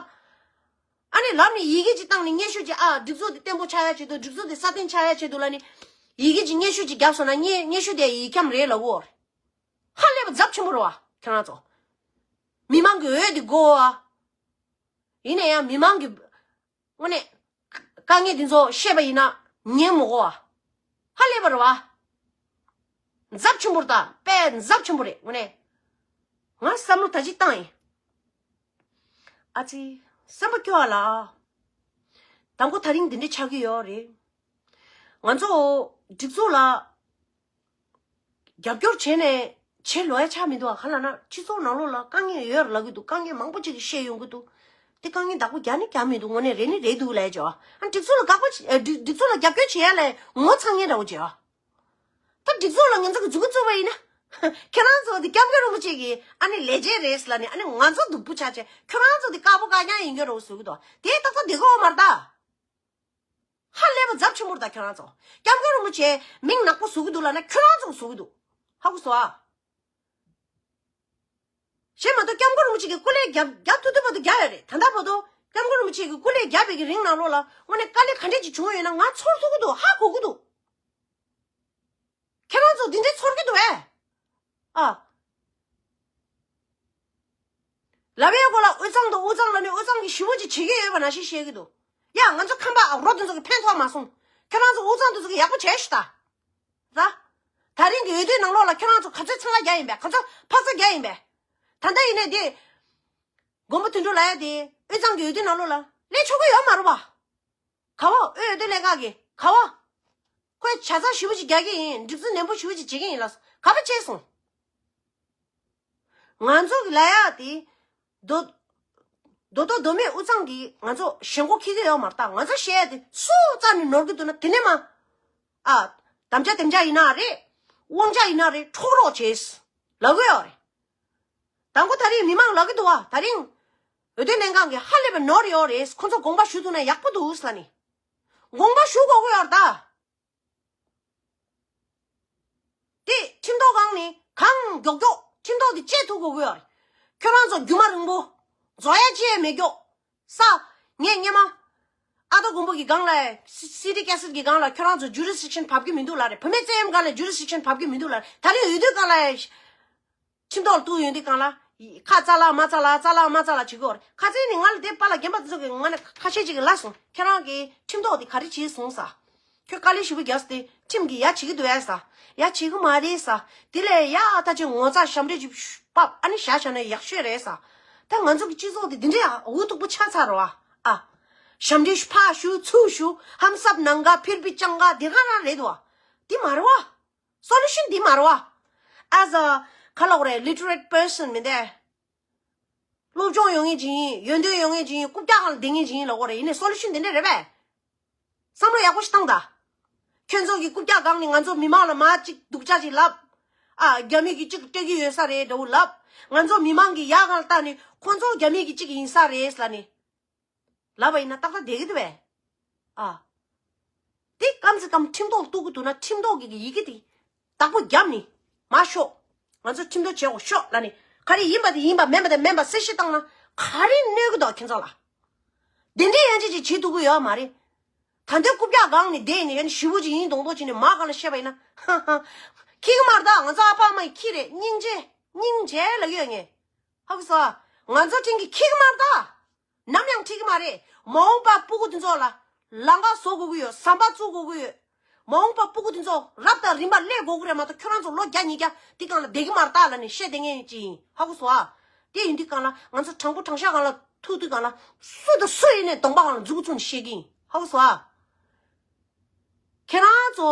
ཨ་ནི་ལབ་ནས་ཡི་གེ་ཅིག་བཏང་ནས་སྙན་ཞུ་ཅིག་ཨ། སྒྲིག་འཛུགས་དེ་བརྟན་པོ་ཆགས་ཡ་ཆེད་དུ། སྒྲིག་འཛུགས་དེ་སྲ་བརྟན་ཆགས་ཡ་ཆེད་དུ་ལབ་ནས་ཡི་གེ་ཅིག་སྙན་ཞུ་ཅིག་བརྒྱབ་སོང་ན། སྙན་སྙན་ཞུ་དེ་ཡིག་འཁྱམ་རེད་ལབ་གོ། ཧ་ལས་པ་ཚབས་ཆེན་པོ་རེད་བ། ཁྱེད་རང་ཚོ་མི་མང་གི་འོས་དེ་དགོས་བ། ཡིན་ན་ཡང་མི་མང་གི་དངོས་གནས་དཀའ་ངལ་དེ་ཚོ་བཤད་པ་ཡིན་ན་ཉན་མི་དགོས་བ། ཧ་ལས་པ་རེད་བ། ཚབས་ཆེན་པོ་རེད་ད། དཔེ་ཚབས་ཆེན་པོ་རེད། དངོས་གནས་ང་བསམ་བློ་ད་ཅིག་བཏང་ཡིན། ཨ་ཙི། སེམས་པ་སྐྱོ་བ་ལ། དང་པོ་ད་རིང་འདི་འདྲ་ཆགས་ཀྱི་ཡོད་རེད། ང་ཚོ་སྒྲིག་འཛུགས་ལ་རྒྱབ་སྐྱོར་བྱས་ནས་བྱེད་ལོས་ཡ་ཆགས་མི་འདུག་ཨ། ག་ལབ་ན་སྤྱི་ཚོགས་ནང་ལོགས་ལ་དཀའ་ངལ་ཡོད་རེད་ལབ་ཀྱི་འདུག་དཀའ་ངལ་མང་པོ་ཅིག་གིས་བཤད་ཡོང་གི་འདུག་དེ་དཀའ་ངལ་བདག་པོ་རྒྱག་ནི་རྒྱག་མི་འདུག་དངོས་གནས་རེད་ནི་རེད་འདུག་ལབ་ཡ་བྱས་ཨ། སྒྲིག་འཛུགས་ལ་དགག་པ་བྱེད། ཨ། སྒྲིག་སྒྲིག་འཛུགས་ལ་རྒྱབ་སྐྱོར་བྱེད་ཡ་ལ་ངོ་ཚ་མཁན་འདྲ་བོ་བྱས་ཨ། ད་སྒྲིག་འཛུགས་ལ་ང་ཚོ་གི་མཛུབ་གུ་བཙུགས་པ་ཡིན་ན། ཁྱེད་རང་ཚོ་འདི་སྐྱབས་མགོན་རིན་པོ་ཆེ་གི་ཨ་ནི་ལས་བྱེད་རེད་ཟེར་ལབ་ནས། ཨ་ནི་ང་ཚོ་སྡུག་པོ་ཆགས་བྱས། ཁྱེད་རང་ཚོ་འདི་དཀར་པོ་དཀར་རྐྱང་ཡིན་རྒྱུ་རེད་བཟོ་གི་འདུག་དེ་ཏག་ཏག་བསྡད་ཀྱི་ཡོད་མ་རེད་ད། ཧ་ལས་པ་ཚབས་ཆེན་པོ་རེད་ད། ཁྱེད་རང་ཚོ་སྐྱབས་མགོན་རིན་པོ་ཆེ་མིང་ནག་པོ་བཟོ་གི་འདུག་ལབ་ན་ཁྱེད་རང་ཚོ་བཟོ་གི་འདུག་ཧ་གོ་སོང་ཨ། གཞན་མ་གཏོགས་སྐྱབས་མགོན་རིན་པོ་ཆེ་གི་སྐུ་ལས་རྒྱབ་རྒྱབ་ཐུབ་ཐུབ་བར་དུ་རྒྱབ་ཡོད་རེད། ད་ལྟ་བར་དུ་སྐྱབས་མགོན་རིན་པོ་ཆེ་གི་སྐུ་ལས་རྒྱབ་པའི་གི་རིང་ནང་ལོགས་ལ་དངོས་གནས་དཀའ་ལས་ག་འདྲས་ཅིག་བྱུང་ཡོད་ན་ང་ཚོར་ཐུབ་ཀྱི་འདུག་ཧ་གོ་གི་འདུག་ཁྱེད་རང་ཚོ་འདི་འདྲས་ཚོར་གྱི་འདུག་ཨེ། ཨ། ལབ་ཡས་གོ་ལ་དབུས་གཙང་དང་དབུས་གཙང་ལབ་ནས་དབུས་གཙང་གི་ཞེ་པོ་ཅིག་བྱེད་ཀྱི་ཡོད་པ་ནང་བཞིན་བཤད་ཀྱི་འདུག་ཡ། ང་ཚོ་ཁམས་པ་ཨ་རོ་དེ་ཚོ་གི་ཕན་ཐོགས་མ་སོང་། ཁྱེད་རང་ཚོ་དབུས་གཙང་དེ་ཚོ་གི་ཡག་པོ་བྱས་ཤིག་ད། ད། ད་རིང་གི་འོས་བསྡུའི་ནང་ལོགས་ལ་ཁྱེད་རང་ཚོ་ག་ཚོད་འཚང་ཁ་རྒྱག་ཡིན་པས། ག་ཚོད་འཕག་འཚག་རྒྱག་ཡིན་པས། ད་ལྟ་ཡིན་ནའི་དེ། མགོན་པོ་དོན་གྲུབ་ལབ་ཡ་དེ་དབུས་གཙང་གི་འོས་བསྡུའི་ནང་ལོགས་ལ་སླེབས་ཆོག་གི་ཡོད་མ་རེད་པ། ག་བ། དབུས་འོས་བསྡུ་ལྷན་ཁང་གི་ག་བ། ཁོས་ཇ་ཚགས་ཞེ་པོ་ཅིག་རྒྱག་གི་ཡིན། སྒྲིག་འཛུགས་ནན་པོ་ཞེ་པོ་ཅིག་བྱེད་ཀྱི་ཡིན་ལབ་སོང་། ག་བ་བྱས་སོང་། ང་ཚོ་གི་ལ་ཡ་དེ་རྡོ་རྡོ་རྡོ་མེད་དབུས་གཙང་གི་ང་ཚོ་ཞེན་ཁོག་ཁྱི་གི་ཡོད་མ་རེད། ད་ང་ཚོ་བཤད་ཡ་དེ་སུ་རྩ་ནས་ནོར་གི་འདུག་ན། དེ་ནས་མ་ཨ་དམ་བཅའ་དེམ་བཅའ་ཡིན་ན་རེད། དབང་ཆ་ཡིན་ན་རེད། འཕྲོག་རོགས་བྱེད་ལབ་གི་ཡོད་རེད། དང་པོ་ད་རིང་མི་མང་ལབ་གི་འདུག་བ། ད་རིང་འོས་བསྡུ་ལྷན་ཁང་གི་ཧ་ལས་པའི་ནོར་ཡོད་རེད། ཁོ་ཚོ་དགོངས་པ་ཞུ་ཐུབ་ན་ཡག་པོ་འདུག་ཟེར་ནས་དགོངས་པ་ཞུ་དགོས་ཀྱི་ཡོད་རེད་ད། དེ་ཁྲིམས་ཐོག་སྒང་ནས་གང་མགྱོགས་མགྱོགས་ཁྲིམས་ཐོག་དེ་བཅད་ཐུབ་དགོས་ཀྱི་ཡོད་རེད། ཁྱོད་རང་ཚོ་རྒྱུ་མ་རིང་པོ་རྫོགས་ཡ་ཅི་ཡང་མེད་མགྱོགས་ས། ངས་སྔོན་མ་ཨ་ཏོ་མགོན་པོ་གི་སྒང་ལ་སི་ཊི་ཀེ་སེལ་གི་སྒང་ལ་ཁྱོད་རང་ཚོ་ཇུ་རི་སི་ཌིག་ཤན་བབས་ཀྱི་མི་འདུག་ལབ་རེད། བུད་མེད་བཙན་གཡེམ་སྒང་ལ་ཇུ་རི་སི་ཌིག་ཤན་བབས་ཀྱི་མི་འདུག་ལབ་རེད། ད་རིང་འོས་བསྡུ་སྒང་ལ་ཁྲིམས་ཐོག་ལ་གཏུགས་ཡོང་དུས་སྒང་ལ་ཁ་རྩ་ལག་མ་རྩ་ལག་རྩ་ལག་མ་རྩ་ལག་བྱེད་ཀྱི་ཡོད་རེད། ཁ་རྩ་ནི་ང་ལ་དེ་པཱ་ལགས་རྒན་པ་དེ་ཚོ་གི་ང་ནས་ཁ་ཤས་ཅིག་གིས་ལབ་སོང་། ཁྱེད་རང་གིས་ཁྲིམས་ཐོག་དེ་ག་རེ་བྱས་སོང་ཟེར། ཁྱོད་དཀའ་ལས་ཞེ་པོ་རྒྱག་སོང་། དེ་ཁྲིམས་ཀྱིས་ཡ་བྱེད་ཀྱི་འདུག་ཨེ་ཟེར། ཡ་བྱེད་ཀྱི་མ་རེད་ཟེར། དེ་ལས་ཡ་ཨ་ད་ཅིག་ངོ་ཚ་ཞབས་འདྲེན་ཅིག་ཕབ་ཨ་ནི་བཞག་བཞག་ན་ཡག་ཤོས་རེད་ཟེར། ད་ང་ཚོ་གི་སྤྱི་ཚོགས་དེ་འདི་འདྲའི་འུ་ཐུག་པོ་ཆགས་ཚར་རོ་ཨ། ཨ། ཞབས་འདྲེན་ཕར་ཞུ་ཚུར་ཞུ། ཧམ་སབ་ནང་ག་ཕིར་བི་ཅང་ག་དེ་ག་རང་རེད་དོ། དེ་མ་རེད་བ། སོ་ལུ་ཤན་འདི་མ་རེད་བ། As a ག་ལབ་དགོས་རེད། Literate person མིན་ཏེ། སློབ་སྦྱོང་ཡོད་མཁན་ཅིག་ཡིན། ཡོན་ཏན་ཡོད་མཁན་ཅིག་ཡིན། རྐུབ་བཀྱག་སྒང་ལ་བསྡད་མཁན་ཅིག་ཡིན་ལབ་དགོས་རེད། ཡིན་ནའི་སོ་ལུ་ཤན་འདི་འདྲ་རེད་པས། བསམ་བློ་ཡག་པོ་ཞིག་བཏང་ད། ཁྱོད་ཚོ་གི་རྐུབ་བཀྱག་སྒང་ནས་ང་ཚོ་མི་མང་ལ་མར་ཅིག་སྡུག་ཅག་ཅིག་ལབ། ཨ། རྒྱ་མི་གིས་ཅིག་སྤྲད་ཀྱི་ཡོད་ས་རེད་འདྲ་བོ་ལབ། ང་ཚོ་མི་མང་གི་ཡག་སྒང་ལ་བལྟས་ནས་ཁོ་ཚོ་རྒྱ་མི་གི་ཅིག་ཡིན་ས་རེད་ལབ་ནས། ལབ་པ་ཡིན་ན་ཏག་ཏག་བསྡད་ཀྱི་འདུག་པས། ཨ། དེ་གམ་ཚེ་གམ་ཁྲིམས་ཐོག་གཏུག་གི་འདུག་ན་ཁྲིམས་ཐོག་གི་ཡི་གེ་དེ་བདག་པོ་བརྒྱབ་ནས་མར་ཤོག། ང་ཚོ་ཁྲིམས་ཐོག་བྱེད་དགོས་ཤོག་ལབ་ནས། ག་རེ་ཡིན་པ་དེ་ཡིན་པ། མིན་པ་དེ་མིན་པ་གསལ་བཤད་བཏང་ན་ག་རེ་གནོད་གི་འདུག་ཁྱེད་ཚོ་ལ། དེ་འདྲའི་ཡན་ཆད་ཅིག་བྱེད་ཐུབ་ཀྱི་ཡོད་མ་རེད། ད་ལྟའི་རྐུབ་བཀྱག་སྒང་ནས་བསྡད་ནས་ཡང་ཞེ་པོ་ཅིག་ཡིན་མདོག་མདོག་བྱས་ནས་མར་སྒང་ལ་བཤད་པ་ཡིན་ན། ཧ་ཧ། ཁྱི་གི་མ་རེད་ད། ང་ཚོ་ཨ་ཕ་ཨ་མ་ཡི་ཁྱི་རེད། སྙིང་རྗེ། སྙིང་རྗེ་ལབ་ཀྱི་ཡོད་ངས། ཧ་གོ་སོང་ཨ། ང་ཚོ་དྲིན་གྱི་ཁྱི་གི་མ་རེད་ད། ནམ་ཡང་ཁྲིད་ཀྱི་མ་རེད། མ་འོངས་པ་སྤུ་གུ་དེ་ཚོ་ལ་ལམ་ཁ་བཟོ་དགོས་ཀྱི་ཡོད། ཟམ་པ་བཙུགས་དགོས་ཀྱི་ཡོད། མ་འོངས་པ་སྤུ་གུ་དེ་ཚོ་རབ་དང་རིམ་པ་སླེབས་དགོས་ཀྱི་རེད་མ་གཏོགས། ཁྱོད་རང་ཚོ་ལོ་བརྒྱ་ཉིས་བརྒྱ་འདི་སྒང་ལ་བསྡད་ཀྱི་མ་རེད་ད་ལབ་ནས་བཤད་བསྡད་མཁན་ཅིག་ཡིན། ཧ་གོ་སོང་ཨ། དེ་ཡིན་དུས་སྒང་ལ་ང་ཚོ་དྲང་པོ་དྲང་བཞག་སྒང་ལ་ཐུག་དུས་སྒང་ལ་སུ་དང་སུ་ཡིན་ནའི་གདོང་པ་སྒང་ལ་མཛུབ་གུ་བཙུགས་ནས་བཤད་ཀྱི་ཡིན། ཧ་གོ་སོང་ཨ། ཁྱེད་རང་ཚོ་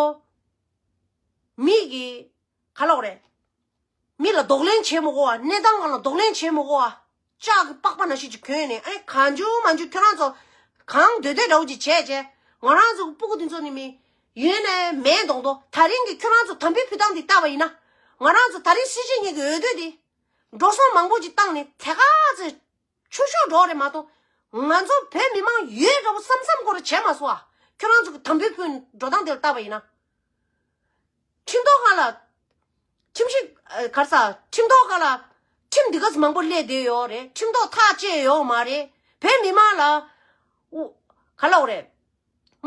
མི་གི་ག་ལབ་དགོས་རེད། མི་ལ་གདོང་ལེན་བྱེད་མི་དགོས་པ། གནས་སྟངས་སྒང་ལ་གདོང་ལེན་བྱེད་མི་དགོས་པ། ལྕགས་ཀྱི་པགས་པ་ནང་བཞིན་ཅིག་གྱོན་ནས། ཨེ། གང་བྱུང་མང་བྱུང་ཁྱོད་རང་ཚོ་གང་འདོད་འདོད་འདྲ་བོ་ཅིག་བྱས་བྱས། ང་རང་ཚོ་གི་སྤུ་གུ་དེ་ཚོ་ནི་མི་ཡོད་ནའི་མེད་མདོག་མདོག། ད་རིང་གི་ཁྱོད་རང་ཚོ་དམ་འབུལ་ཕུལ་སྟངས་འདི་བལྟས་པ་ཡིན་ན། ང་རང་ཚོ་ད་རིང་སྲིད་སྤྱི་གཉིས་ཀྱི་འོས་བསྡུ་འདི་འགྲོ་སོང་མང་པོ་ཅིག་བཏང་ནས་ཐད་ཀར་ཚེ་ཆུ་ཤོར་འགྲོ་རེད་མ་གཏོགས། ང་ཚོ་བོད་མི་མང་ཡོད་འདྲ་བོ་བསམ་བསམ་སྐོར་བྱས་མ་སོང་ཨ། ཁྱོད་རང་ཚོ་གི་དམ་འབུལ་ཕུལ་འགྲོ་སྟངས་དེ་ལ་བལྟས་པ་ཡིན་ན། ཁྲིམས་ཐོག་སྒང་ལ། ཁྲིམས་ཞིབ། ཨ། ག་རེ་ཟེར། ཁྲིམས་ཐོག་སྒང་ལ་ཁྲིམས་འདི་ག་ཚོད་མང་པོ་སླེབས་བསྡད་ཡོད་རེད། ཁྲིམས་ཐོག་ཐག་བཅད་ཡོད་མ་རེད། བོད་མི་མང་ལ། ཨུ། ག་ལབ་དགོས་རེད།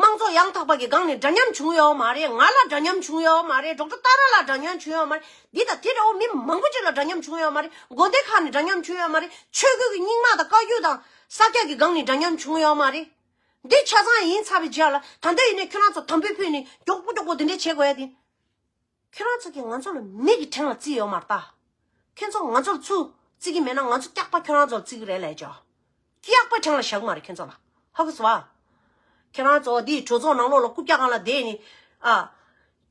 དམངས་གཙོ་ཡང་དག་པ་གི་སྒང་ནས་འདྲ་མཉམ་བྱུང་ཡོད་མ་རེད། ང་ལ་འདྲ་མཉམ་བྱུང་ཡོད་མ་རེད། ཌོག་ཊར་ཏཱ་ར་ལ་འདྲ་མཉམ་བྱུང་ཡོད་མ་རེད། འདི་དང་དེ་འདྲ་བོ་མི་མང་པོ་ཅིག་ལ་འདྲ་མཉམ་བྱུང་ཡོད་མ་རེད། དགོན་སྡེ་ཁག་ནས་འདྲ་མཉམ་བྱུང་ཡོད་མ་རེད། ཆོས་བརྒྱུད་ཀྱི་རྙིང་མ་དང་བཀའ་བརྒྱུད་དང་ས་སྐྱ་གི་སྒང་ནས་འདྲ་མཉམ་བྱུང་ཡོད་མ་རེད། འདི་ཆ་ཚང་ཡིན་ཚར་བའི་རྗེས་ལ་ད་ལྟ་ཡིན་ནའི་ཁྱོད་རང་ཚོ་དམ་འབུལ་ཕུལ་ནས་མགྱོགས་པོ་མགྱོགས་པོ་འདི་འདྲས་བྱེད་དགོས་ཡ་དེ། ཁྱོད་རང་ཚོ་གིས་ང་ཚོ་ལ་མི་གི་བྲན་ལ་བརྩིས་ཡོད་མ་རེད་ད། ཁྱོད་ཚོ་ང་ཚོ་ལ་ཚུར་བརྩི་གི་མེད་ན་ང་ཚོ་སྐྱག་པ་ཁྱོད་རང་ཚོ་ལ་བརྩི་གི་རེད་ལབ་ཅོག། སྐྱག་པ་བྲན་ལ་བཞག་གི་མ་རེད་ཁྱོད་ཚོ་ལ། ཧ་གོ་སོང་ཨ། ཁྱོད་རང་ཚོ་འདི་གྲོས་ཚོགས་ནང་ལོགས་ལ་རྐུབ་བཀྱག་སྒང་ལ་བསྡད་ནས། ཨ།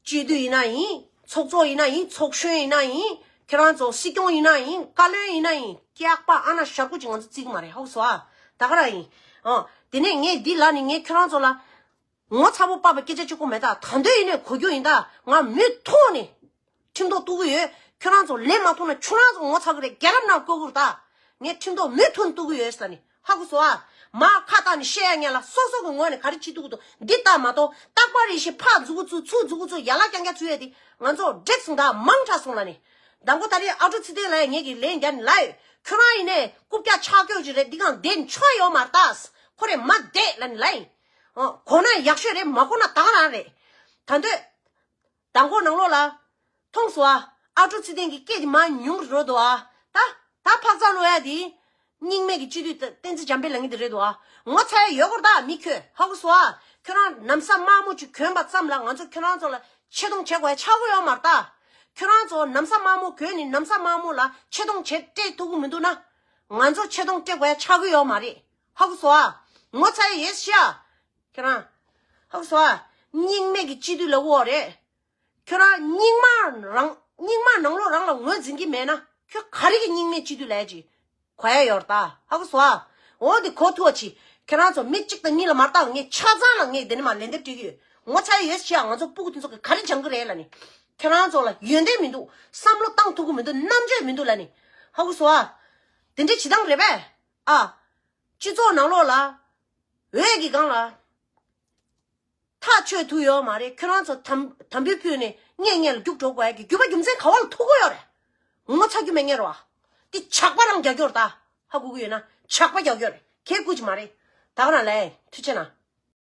སྤྱི་འཐུས་ཡིན་ན་ཡིན། ཚོགས་གཙོ་ཡིན་ན་ཡིན། ཚོགས་གཞོན་ཡིན་ན་ཡིན། ཁྱོད་རང་ཚོ་སྲིད་སྐྱོང་ཡིན་ན་ཡིན། བཀའ་བློན་ཡིན་ན་ཡིན། སྐྱག་པ་ཨ་ན་ཞར་ཁུ་ཅིག་ང་ཚོ་བརྩི་གི་མ་རེད། ཧ་གོ་སོང་ཨ། ད་ག་རང་ཡིན། ཨ། དེ་ནས་ངས་འདི་ལབ་ནས་ངས་ཁྱོད་རང་ཚོ་ལ་ངོ་ཚ་པོ་དཔག་པའི་སྐད་ཆ་གཅིག་པོ་མེད་ད། ད་འདོད་ཡིན་ནས་གོ་རྒྱུ་ཡིན་ད། ང་མུ་མཐུད་ནས་ཁྲིམས་ཐོག་གཏུག་གི་ཡོད། ཁྱོད་རང་ཚོ་ལན་མ་ཐོགས་ན་ཁྱོད་རང་ཚོ་ངོ་ཚ་གི་རེད། རྒྱལ་རབས་ནང་བཀོད་གི་རེད་ད། ངས་ཁྲིམས་ཐོག་མུ་མཐུད་གཏུག་གི་ཡོད་ཟེར་ནས། ཧ་གོ་སོང་ཨ། མར་ཁ་བཏགས་ནས་བཤད་ཡ་ངན་ལ་སོ་སོ་གི་ངོས་ནས་ག་རེ་བྱེད་ཐུབ་ཀྱི་འདུག་འདི་ལྟ་མ་གཏོགས། རྟག་པར་རེ་བཞིན་ཕར་མཛུབ་གུ་བཙུགས་ཚུར་མཛུབ་གུ་བཙུགས་ཡ་ལ་རྐྱང་རྐྱང་བཙུགས་ཡ་དེ་ང་ཚོ་འགྲིག་སོང་ད། མང་དྲགས་སོང་ལབ་ནས། མདང་དགོང་ད་རེས་ཨ་ཀྲུག་ཚེ་བརྟན་ལགས་ངེད་ཀྱི་ལན་རྒྱག་ནས་ལབ་ཡོད། ཁྱོད་རང་ཡིན་ནས་རྐུབ་བཀྱག་ཆག་སྐྱོག་ཅིག་རེད། འདི་གང་བསྡད་ནས་ཆོ་ཡོད་མ་རེད་ད། ཁོ་རེ་མ་བསྡད་ལབ་ནས་ལབ་ཡིན། ཨོ། གོ་ན་ཡག་ཤོས་རེད། མ་གོ་ན་ད་ག་རང་རེད། ད་འདོད། མདང་དགོང་ནང་ལོགས་ལ། མཐོང་སོང་ཨ། ཨ་ཀྲུག་ཚེ་བརྟན་གྱི་སྐད་དེ་མར་ཉུང་རུ་འགྲོ་འདུག་ཨ། ད་ད་འཕག་འཚག་ལོ་ཡ་དེ། རྙིང་མའི་གི་སྤྱི་འཐུས་བསྟན་འཛིན་འཇམ་དཔལ་ལགས་ཀྱི་དེ་རེད་འདུག་ཨ། ངོ་ཚ་ཡ་ཡོད་སྐོར་ད་མི་ཁྱོད། ཧ་གོ་སོང་ཨ། ཁྱོད་རང་ན་བཟའ་དམར་མོ་ཅིག་གྱོན་པ་ཙམ་ལ་ང་ཚོ་ཁྱོད་རང་ཚོ་ལ་ཆེ་མཐོང་བྱེད་དགོས་ཡ་ཆགས་ཀྱི་ཡོད་མ་རེད་ད། ཁྱོད་རང་ཚོ་ན་བཟའ་དམར་མོ་གྱོན་ནས་ན་བཟའ་དམར་མོ་ལ་ཆེ་མཐོང་བྱེད་སྤྲད་ཐུབ་ཀྱི་མི་འདུག་ན། ང་ཚོ་ཆེ་མཐོང་སྤྲད་དགོས་ཡ་ཆགས་ཀྱི་ཡོད་མ་རེད། ཧ་གོ་སོང་ཨ། ངོ་ཚ་ཡ་ཡོད་ཤག་ཨ། ཁྱོད་རང་། ཧ་གོ་སོང་ཨ། རྙིང་མའི་གི་སྤྱི་འཐུས་ལ་འོ་རེད། ཁྱོད་རང་རྙིང་མ་རང་རྙིང་མ་ནང་ལོགས་རང་ལ་ངོས་འཛིན་གྱི་མེད་ན། ཁྱོད་ག་རེ་གི་སྙིང་ནད་སྤྱི་འཐུས་ལས་ཀྱི་གོ་ཡ་ཡོད་རེད་ད། ཧ་གོ་སོང་ཨ། འོ་འདི་གོ་ཐུབ་པ་བྱེད། ཁྱེད་རང་ཚོ་མི་གཅིག་དང་གཉིས་ལ་མ་བརྟག་ངས་ཆ་ཚང་ལ་ངས་འདི་ནས་མར་ལན་འདེབས་སྤྲད་ཀྱི་ཡོད། ངོ་ཚ་ཡོད་ཤག་ང་ཚོ་སྤུ་གུ་དེ་ཚོ་གི་ག་རེ་སྦྱང་གི་རེད་ལབ་ནི། ཁྱེད་རང་ཚོ་ལ་ཡོན་ཏན་མི་འདུག་བསམ་བློ་བཏང་ཐུབ་ཀྱི་མི་འདུག་རྣམ་དཔྱོད་མི་འདུག་ལབ་ནི། ཧ་གོ་སོང་ཨ། དེ་འདྲའི་བྱེད་སྟངས་རེད་པས། ཨ། སྤྱི་ཚོགས་ནང་ལོགས་ལ། འོས་ཀྱི་སྒང་ལ། ཐག་ཆོད་ཐུབ་ཡོད་མ་རེད། ཁྱོད་རང་ཚོ་དམ་དམ་འབུལ་ཕུལ་ནས་སྔས་སྔས་ལ་རྒྱུགས་འགྲོ་དགོས་ཡ་གི་རྒྱུ་མ་རྒྱུ་མཚན་ག་བ་ལ་ཐུག་གི་ཡོད་རེད། ངོ་ཚ་རྒྱུ་མེད་ངེས་རེད་བ། འདི་ཇག་པ་རང་རྒྱག་རྒྱུ་རེད་ད། ཧ་གོ་གི་ཡོད་ན་ཇག་པ་རྒྱག་རྒྱུ་རེད། ཁྱེད་སྐུ་ཅི་མ་རེད། ད་ག་རང་ལས་ཐུགས་རྗེ་གནང་།